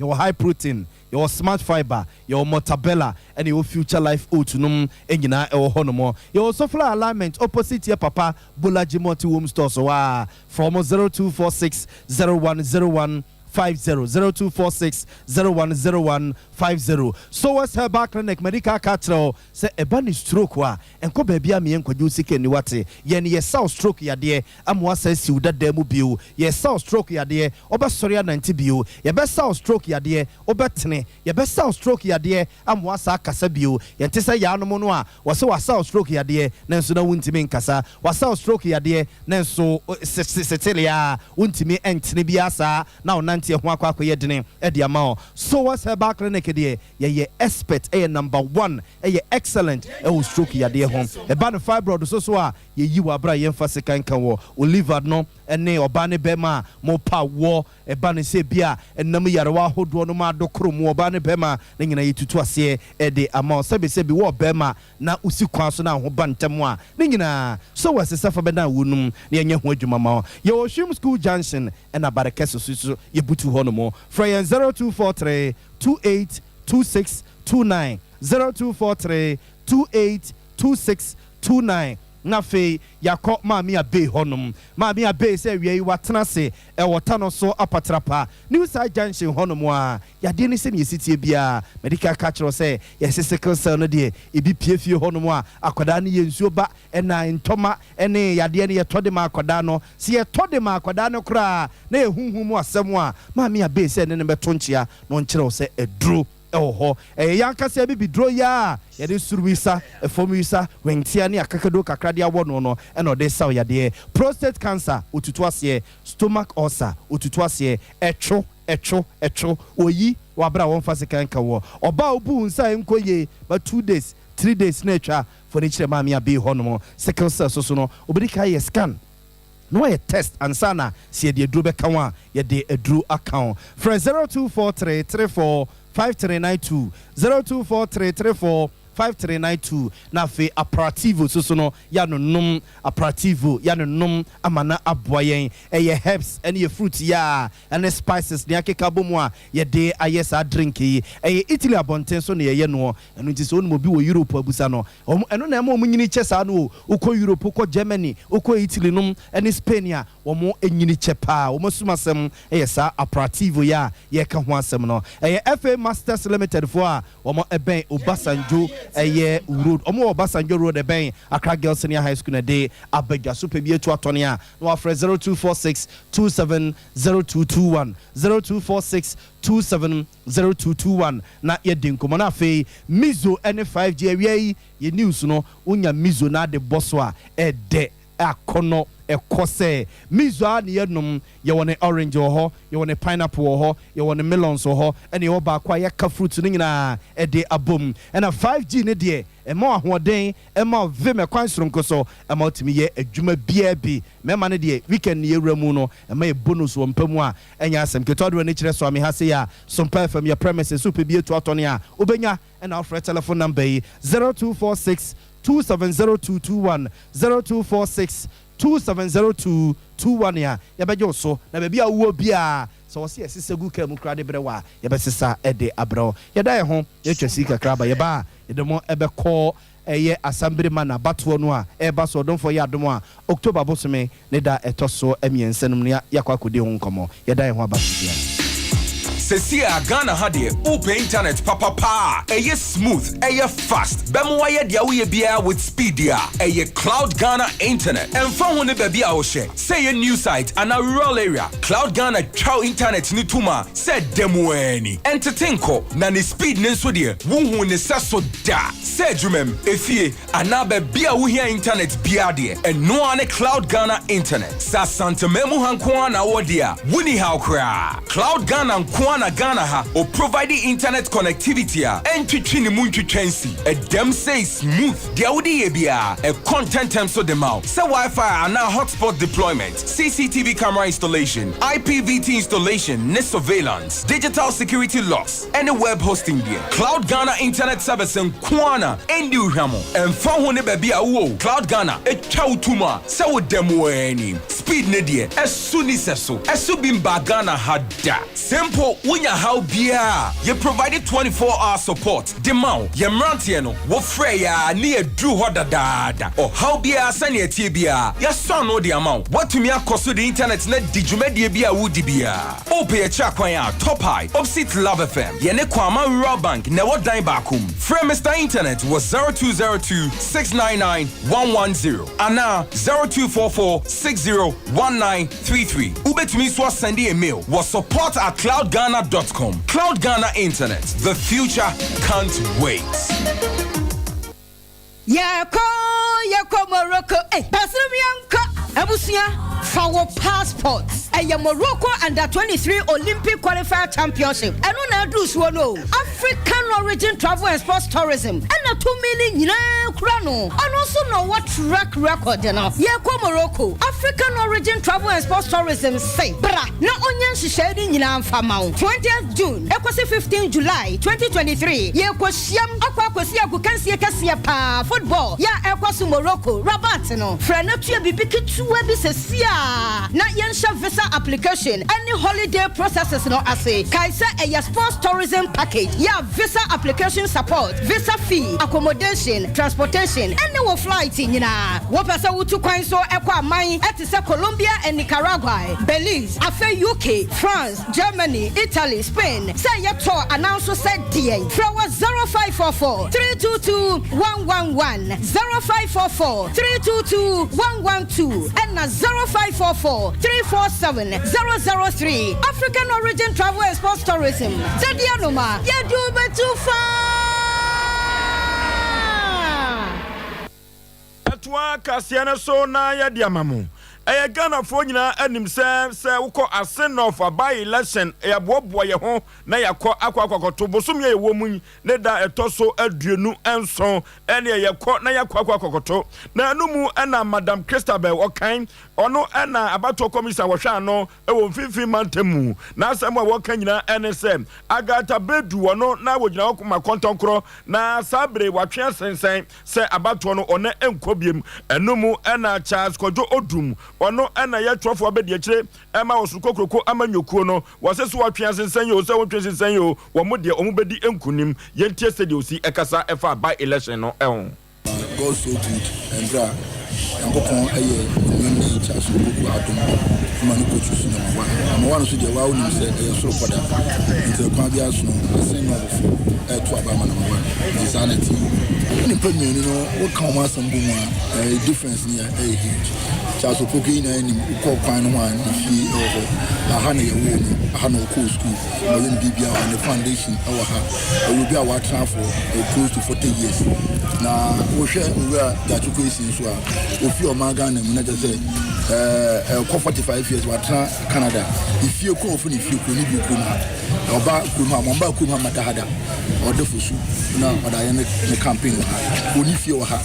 yɛwɔ high protein, yɛwɔ smart fiber, yɛwɔ mortabella, ɛna yɛwɔ Future Life Oat nom nyinaa ɛwɔ hɔ nom. Yɛwɔ Sofla alignment opposite yɛ papa Bolaji Multi Home Stores hɔ a from 0246 0101 50, 0246 0101 50. Sowas Herbal Clinic medical ka kyerɛ wo sɛ ɛba ne stroke a, ɛnkɔ baabi a meyɛ nkwagye wo sika ni wate. Yɛn yɛsaw stroke yadeɛ ama wasa siw dadaa mu bio. Yɛsaw stroke yadeɛ, wobɛsɔre anante bio. Yɛbɛsaw stroke yadeɛ, wobɛtene. Yɛbɛsaw stroke yadeɛ ama wasa akasa bio. Yɛnte sɛ yaanom no a wɔsɛ wasaw stroke yadeɛ nanso na wontumi nkasa, wasaw stroke yadeɛ nanso setele a wontumi ntene biara saa na wonante ho akɔ akɔyɛ dene ɛde ama wo. Sowas Herbal Clinic deɛ, yɛyɛ expert, ɛyɛ number one, ɛyɛ excellent ɛwɔ stroke yadeɛ ho. Ɛba no fibroid so so a, yɛyi wɔ abere a yɛmfa sika nka wɔ oliver no ɛne ɔbaa ne bɛrima a mopa wɔ. Ɛba no sɛ bi a ɛnam yarewa ahodoɔ no ma adokoro mu, ɔbaa ne bɛrima ne nyinaa yɛtutu aseɛ ɛde ama wo. Sɛbisɛbi wɔ bɛrima na wosi kwan so na aho ba ntɛm a, ne nyinaa so wɔ ɛsɛ sɛ fa bɛda wo num na yɛnyɛ ho adwuma ma wo. Yɛwɔ Hwim School Junction ɛna Barekɛse so so yɛbutu hɔ nom. Frɛ yɛn 0243 28 26 29, 0243 28 26 29. Na afei yɛakɔ Maame Abe hɔnom. Maame Abe sɛ awia yi watena ase ɛwɔ ta no so apatrapa New Side Junction hɔnom a yadeɛ no sɛne yɛsi tie biara mede ka kyerɛ sɛ yɛse sickle cell no deɛ, ebi pie fie hɔnom a akwadaa no yɛ nsuo ba ɛna ntɔma ɛne yadeɛ no yɛtɔ de ma akwadaa no. Sɛ yɛtɔ de ma akwadaa no koraa na yɛhuhu mu asɛm a, Maame Abe sɛ ne ne bɛto nkyea na ɔnkyerɛ wo sɛ aduro ɛwɔ hɔ. Ɛyɛ yɛn ankasa bi biduro yi a yɛde soro wisa, ɛfam wisa, wɛntia ne akakado kakra de awɔ no no ɛna ɔde saw yadeɛ. Prostate cancer otutu aseɛ, stomach ulcer otutu aseɛ, ɛtwo ɛtwo ɛtwo oyi wabra wɔn fa sika nka wɔ. Ɔbaa obu nsa nkɔ yie ba 2 days, 3 days na atwa fo ne kyerɛ Maame Abe hɔ nom. Sickle cell soso no, obedi ka yɛ scan na wayɛ test ansa na sɛ yɛde aduro bɛka ho a, yɛde aduro aka ho. Frɛ 0243 34 5392, 0243 34. 5392. Na afei Aprativo nso so no, yɛanonom Aprativo, yɛanonom ama no aboa yɛn. Ɛyɛ herbs ɛne yɛ fruit yi a ɛne spices ne akeka bɔ mu a yɛde ayɛ saa drink yi. Ɛyɛ Italy abɔnten so na yɛyɛ noɔ. Ɛno nti sɛ wonim obi wɔ Europe abusa no. Wɔn, ɛno na ɛma wɔn nyini kyɛ saa no o. Wokɔ Europe, wokɔ Germany, wokɔ Italy nom ne Spain a, wɔn nyini kyɛ paa. Wɔn asum asɛm yɛ saa Aprativo yi a yɛreka ho asɛm no. Ɛyɛ FA Masters Limited foɔ a wɔn bɛn Obasanjo ɛyɛ road. Wɔn wɔ Obasanjo road ɛbɛn Accra Girls Senior High School na ɛde aba dwa. So pɛ bi atu atɔne a, na wafrɛ 0246 27 0221, 0246 27 0221 na yɛadi nkɔmmɔ. Na afei Mizo ne 5G awia yi yɛ news no, wonya Mizo na ade bɔ so a ɛdɛ akɔnɔ ɛkɔ sɛ Mizo a ne yɛnom. Yɛwɔ ne orange wɔ hɔ, yɛwɔ ne pineapple wɔ hɔ, yɛwɔ ne melons wɔ hɔ, ɛna yɛwɔ baako a yɛka fruit no nyinaa ɛde abom. Ɛna 5G ne deɛ ɛma ahoɔden, ɛma vim ɛkwan soronko so, ɛma wotumi yɛ adwuma biara bi. Mɛma no deɛ weekend ne yɛwura mu no, ɛma yɛ bonus wɔ mpa mu a ɛnyɛ asɛm ketewa de w'ani kyerɛ so ame ha sei a Sompa FM yɛ premises so pɛ bi etu atɔne a wobɛnya. Ɛna wofrɛ telephone number yi, 0246 270221, 0246 270221 a yɛbɛgye wo so. Na baabi a wowɔ biara, sɛ wɔ sɛ yɛsesa gu kaa mu koraa de brɛ wɔ a, yɛbɛsesa de abrɛ wo. Yɛda yɛ ho yɛtwa sii kakra ba, yɛba a yɛde mo ɛbɛkɔ ɛyɛ asambere ma n'abatoɔ no a ɛreba so. Ɔdomfoɔ yɛ adom a, October bosome ne da ɛtɔ so 3 no mu no, yɛakɔ akɔdi ho nkɔmmɔ. Yɛda yɛn ho aba sesia. Sɛsi a Ghana ha deɛ, wopɛ internet papapa a ɛyɛ smooth, ɛyɛ fast, bɛma wayɛ deɛ woyɛ biara with speed a, ɛyɛ Cloud Ghana Internet. Ɛmfa ho ne baabi a wohyɛ, sɛ ɛyɛ new site anaa rural area, Cloud Ghana twa internet ne tom a sɛ da mu ani ɛntete nkɔ. Na ne speed ne nso deɛ, wohu ne sɛ so da. Sɛ adwumam, efie anaa baabi a wohia internet biara deɛ, ɛnoa ne Cloud Ghana Internet. Sɛ Asanteman mu ha nko ara na wɔ deɛ a, wonni haw koraa. Cloud Ghana nko ara na Ghana ha o provide internet connectivity a ɛntwitwi ne mu ntwitwa nsi. Ɛdɛm sɛ smooth deɛ wode yɛ biara, ɛkɔ ntɛntɛm so de ma wo. Sɛ Wi-Fi anaa hotspot deployment, CCTV camera installation, IPVT installation ne surveillance, digital security locks ɛne web hosting deɛ, Cloud Ghana Internet Service nko ara na ɛndi hwam. Ɛmfa ho ne baabi a wowɔ, Cloud Ghana ɛtwa wo tum a sɛ wo da mu ani speed ne deɛ, ɛso ni sɛ so ɛso bi mba Ghana ha da. Simple, wonya haw biara, yɛ provide 24 hour support de ma wo. Yɛ mmeranteɛ no, wɔfrɛ yɛ a ne yɛduru hɔ dadaada. Ɔhaw biara, sɛnea ɛteɛ biara, yɛasɔ ano de ama wo. Woatumi akɔ so de internet na di dwumadie bi a wodi biara. Wopɛ yɛkyerɛ akwan a, Top High, opposite Love FM, yɛne Kwama Rural Bank na ɛwɔ dan baako mu. Frɛ Mr Internet wɔ 0202 699 110 anaa 0244 601933. Wobɛtumi nso asend email wɔ support@cloudghana.com. Cloud Ghana Internet, the future can't wait. Yɛkɔ, yɛkɔ Morocco, eh, basirim yɛnkɔ. Abusua, fa wo passport. Ɛyɛ Morocco Under 23 Olympic Qualifier Championship ɛno na aduru soɔ no. African Origin Travel and Sports Tourism ɛna tumi ne nyinaa kura no. Ɔno nso na ɔwɔ track record no. Yɛkɔ Morocco. African Origin Travel and Sports Tourism se bra na ɔnyɛ nhyehyɛe no nyinaa mfa ma wo. 20th June ɛkɔsi 15 July 2023, yɛkɔ hyiam akɔ akɔsi agokansie kɛseɛ paa, football yɛ a ɛkɔ so Morocco, Rabat no. Frɛ no tua biribi ketewa bi sɛsi a na yɛnhyɛ visa application ɛne holiday processes no ase. Kae sɛ ɛyɛ sports tourism package yɛ a visa application support, visa fee, accommodation, transportation ɛne wo flight nyinaa. Wopɛ sɛ wotu kwan so ɛkɔ aman ɛte sɛ Colombia and Nicaragua, Belize, afei UK, France, Germany, Italy, Spain, sɛ ɛyɛ tour anaa nso sɛ deɛn, frɛ wɔ 0544 322 111, 0544 322 112 ɛna 0544 347 003. African Origin Travel and Sports Tourism, sɛdeɛ noma yɛde wobɛtu faa. Ɛtoa kaseɛ no so na yɛde ama mo. Ɛyɛ Ghanafoɔ nyinaa anim sɛ sɛ wokɔ Asin North a by election yɛaboaboa yɛn ho na yɛakɔ akɔ akɔto bosome a yɛwɔ mu yi ne da a ɛtɔ so 27 ɛneɛ yɛkɔ na yɛakɔ akɔ akɔkɔto. Na ɛno mu na Madam Christabel Ɔkan, ɔno na abatoɔ kɔmisa wɔhwɛ ano wɔ mfimfini mantam mu. N'asɛm a wɔka nyinaa ne sɛ Agatha Bedu ɔno na wɔgyina hɔ ma kɔntɔnkorɔ na saa bere watwe asensɛn sɛ abatoɔ no ɔnɛ nkɔ biom. Ɛno mu na Charles Kwadwo Odum, ɔno na ɛyɛ twerɛfoɔ abadiakyire ma Ɔsoro Kokroko amanyɔkuo no, wɔse so wɔtwe asensɛn oo sɛ wontwe nsensɛn oo, wɔn deɛ wɔn bɛdi nkunim. Yɛntie sɛdeɛ ɔsi kasa faa by-election no ho. God so good mbrɛ a Nyankopɔn yɛ onwini Charles Opoku adom ma no kɔ choose number one. Number one nso deɛ waa wonim sɛ ɛyɛ soro kɔda nti ɛkwan biara so no asen nɔɔbofo ɛɛto aba ama number one nti saa na ɛteɛ. Nnipa mmienu no woka wɔn asɛm bɔ mu a ɛɛ difference no yɛ ɛyɛ huge. Charles Opoku yi nyinaa nim wokɔ kwan no ho a ne fie ɛwɔ hɔ aha na yɛwoo no aha na ɔkɔɔ school na ɔyɛ ne biribiara wɔ ha ne foundation ɛwɔ ha ɔyɛ obi a watena for close to 40 years na wohwɛ owura Gyakye Kwesi nso a ofi ɔman Ghana mu na kyerɛ sɛ ɛkɔ 45 years watena Canada efie kɔ ofi ne fie kuro ne bi kurom ha ɔba kurom ha ɔba kurom ha mada ha da ɔde fosu na ɔde ayɛ ne campaign wɔ ha ɔni fie wɔ ha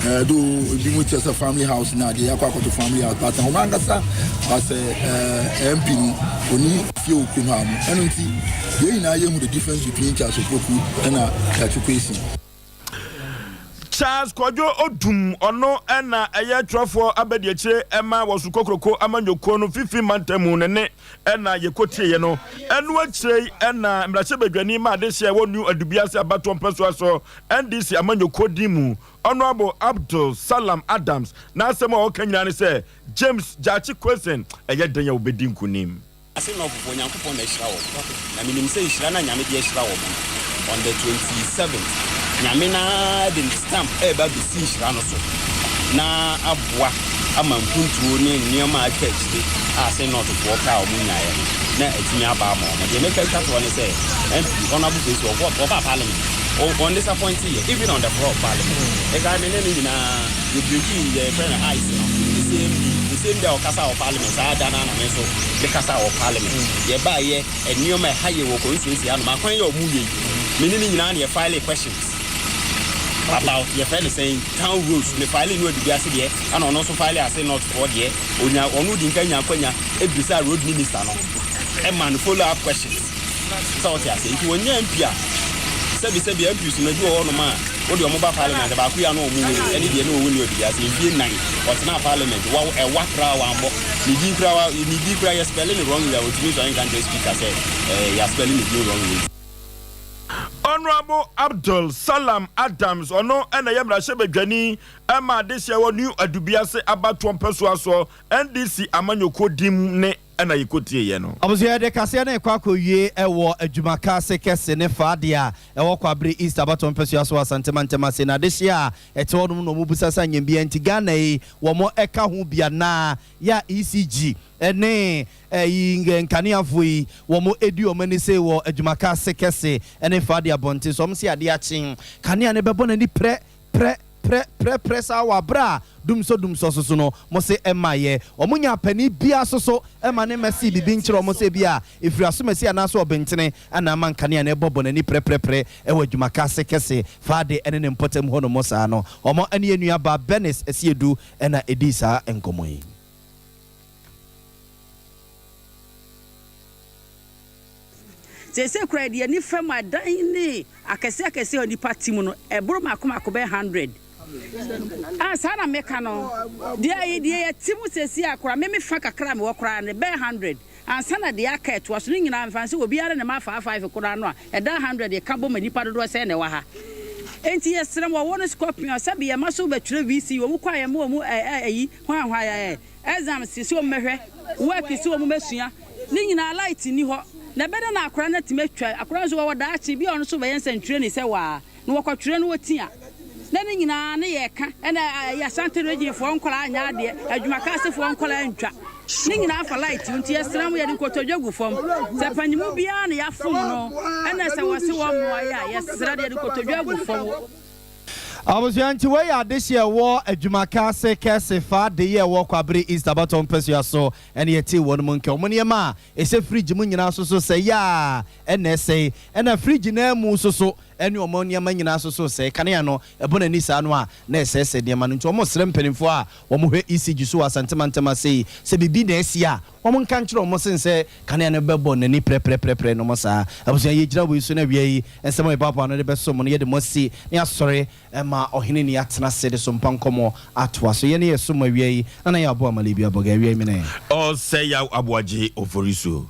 ɛɛ do ebi mu kyerɛ sɛ family house na adeɛ akɔ akɔto family house but ɔno ankasa asɛ ɛɛ MP no ɔni fie wɔ kurom ha mo ɛno nti yɛn nyinaa yɛhu the difference between Charles Opoku ɛna Gyakye Quayson. Charles Kwadwo Odum, ɔno na ɛyɛ twerɛfoɔ abadiakyire ma Wɔso Kokroko amanyɔkuo no Fifi mantam mu ne ne na yɛkɔtieeɛ no. Ɛno akyire yi na mmarahyɛbadwani ma adehyeɛ wɔ New Adubiase abatoɔ mpɛsoa so NDC amanyɔkuo din mu, Honourable Abdul Salam Adams n'asɛm a ɔka nyinaa ne sɛ James Gyakye Quayson ɛyɛ dɛn a ɔbɛdi nkunim. Ase Nɔɔfofoɔ, Nyankopɔn na ahyira wɔn, na menim sɛ nhyira no a Nyame de ahyira wɔn no, on the 27th, Nyame no ara de ne stamp reba abɛsi nhyira no so, na aboa ama mpuntuo ne nneɛma a atwa akyire a Ase Nɔɔtofoɔ pɛ a wɔn nyaeɛ no, na atumi aba ama wɔn. Deɛ mɛka atwa toɔ ne sɛ, MP, Honourable Kwesi, ɔkɔ, ɔbaa Parliament, ɔ, ɔndisappointe yɛ, even on the floor of Parliament. Ɛkae me ne no nyinaa, yɛ breakii deɛ yɛfrɛ no ice no, the same day, the same day a ɔkasaa wɔ Parliament, saa da no ara na me nso, me kasa wɔ parliament yɛ baa yɛ nneɛma ɛha yɛ wɔ constituency hanom akwan yɛ ɔmo yɛ yi me ne ne nyinaa na yɛ file questions about yɛ fɛ ne sɛn town roads me file no adidi ase deɛ ɛna ɔno nso file ase north foɔ deɛ onya ɔno di nka nya akwanya ebisa road minister no ɛma no follow up questions sɛ ɔte ase nti wɔnyɛ MP a sɛbi sɛbi MP so no ebi wɔ hɔnom a wode ɔmo ba parliament baako yi ano ɔmo wei ɛne deɛ ne ɔwɔ ni adidi ase mfie nnan ɔtena parliament wa ɛwa koraa wambɔ Ne din koraa wa ne din koraa yɛ spɛle no wrongly a ɔntumi nsɔre nka nkyerɛ speaker sɛ ɛɛ yɛ spɛle ne din wrongly nti. Honourable Abdul Salam Adams, ɔno na ɛyɛ mmarahyɛbadwani ma adehyeɛ wɔ New Adubiase abatoɔ mpɛsoa soɔ, NDC amanyɔkuo dim ne na yɛkɔtieeɛ no. Abusua yɛde kaseɛ no rekɔ akɔwie wɔ adwumaka ase kɛse ne fa adeɛ a ɛwɔ Kwabre East abatoɔ mpɛsoa so wɔ Asante mantam ase na adehyeɛ a ɛte hɔ nom na wɔn bisa sɛ anyambia nti Ghana yi wɔn ɛka ho bi anaa yɛ a ECG ne ɛyi nkaneafoɔ yi wɔn ɛdi wɔn ani sei wɔ adwumaka ase kɛse ne fa adeɛ abɔnten so wɔn se adeɛ akye kanea no bɛbɔ n'ani prɛ prɛ prɛ prɛ prɛ saa wɔ aberɛ a dumsɔ dumsɔ soso no mo se ɛmmaeɛ. Wɔn nyaa panin biara soso ma ne mma sii biribi nkyerɛ wɔn sɛ ebia ɛfiri asomasi anaasɛ ɔbentene na ama nkanea no ɛbɔ bɔ n'ani prɛprɛprɛ wɔ adwumaka ase kɛse Faade ne ne mpɔtam hɔ nom saa no. Wɔn ne yɛn nua baa Bernice Asiedu na ɛdii saa nkɔmmɔ yi. Seesei koraa deɛ ani fam adan ne akɛseɛ akɛseɛ a nnipa te mu no, ɛboro mmaako mmaako bɛyɛ hundred. Ah, saa na meka no. Deɛ ayi deɛ yɛte mu seesei a koraa, me me fa kakra a mewɔ koraa no, ɛbɛyɛ hundred. Ansa na deɛ aka ɛtoa so no nyinaa, mfa no sɛ obiara ne ne mma five five koraa no a, ɛdan hundred yɛka bom a nnipa dodoɔ sɛn na ɛwɔ ha? Enti yɛsrɛ mo, wɔwɔ no scorpion, sɛbe yɛn mma so bɛtwerɛ VC, wɔn kɔ a yɛma wɔn ɛ ɛ ayi, hwan hwan ɛ ɛ. Exams sɛ wɔn mmɛhwɛ, work sɛ wɔn mmɛsua, ne nyinaa light nni hɔ. Na ɛbɛdɛn na akwadaa no atumi atwa? Akwadaa no nso wɔwɔ daakye bi a ɔno nso bɛyɛ nsɛntwerɛni sɛ waa, na wɔkɔtwerɛ no wɔti a, na ne nyinaa ne yɛka, ɛna ɛyɛ Ashanti region foɔ nkwadaa nyɛ adeɛ, adwumakaasefoɔ nkwadaa ntwa. Ne nyinaa fa light nti yɛsrɛ mo yɛde nkotodwe gu fam. Sɛ panyimu biara na yɛafom no, ɛna sɛ wɔse wɔmmoa yɛ a, yɛsrɛ de yɛde nkotodwe agu fam. Abusua nti wei yɛ adehye a ɛwɔ adwumaka ase kɛse fa de yɛ ɛwɔ Kwabere East abatoɔ mpasua so ɛne yɛtee wɔn mu nka wɔn nneɛma a ɛsɛ fridge mu nyinaa so so sɛe a ɛna ɛsɛe ɛna fridge no amu nso so ɛne wɔn nneɛma nyinaa so so sɛe kanea no ɛbɔ n'ani saa no a na ɛsɛesɛe nneɛma no nti wɔn srɛ mpanimfoɔ a wɔn hwɛ ECG so wɔ Asante mantam ase yi sɛ biribi na asi a Wɔn nka nkyerɛ wɔn sen sɛ kanea no bɛbɔ n'ani prɛprɛprɛprɛ nom saa. Abusua, yɛgyina wei so na awia yi nsɛm a yɛboaboa ano de bɛsom no, yɛde mo asi na yɛasɔre ma ɔhene ni atena ase de sompa nkɔmmɔ atoa so. Yɛne yɛsom awia yi, Nana Yaw Aboah Malibi Abɔge, awia yi mene. Ɔsɛ Yaw Aboagye Oforisuo.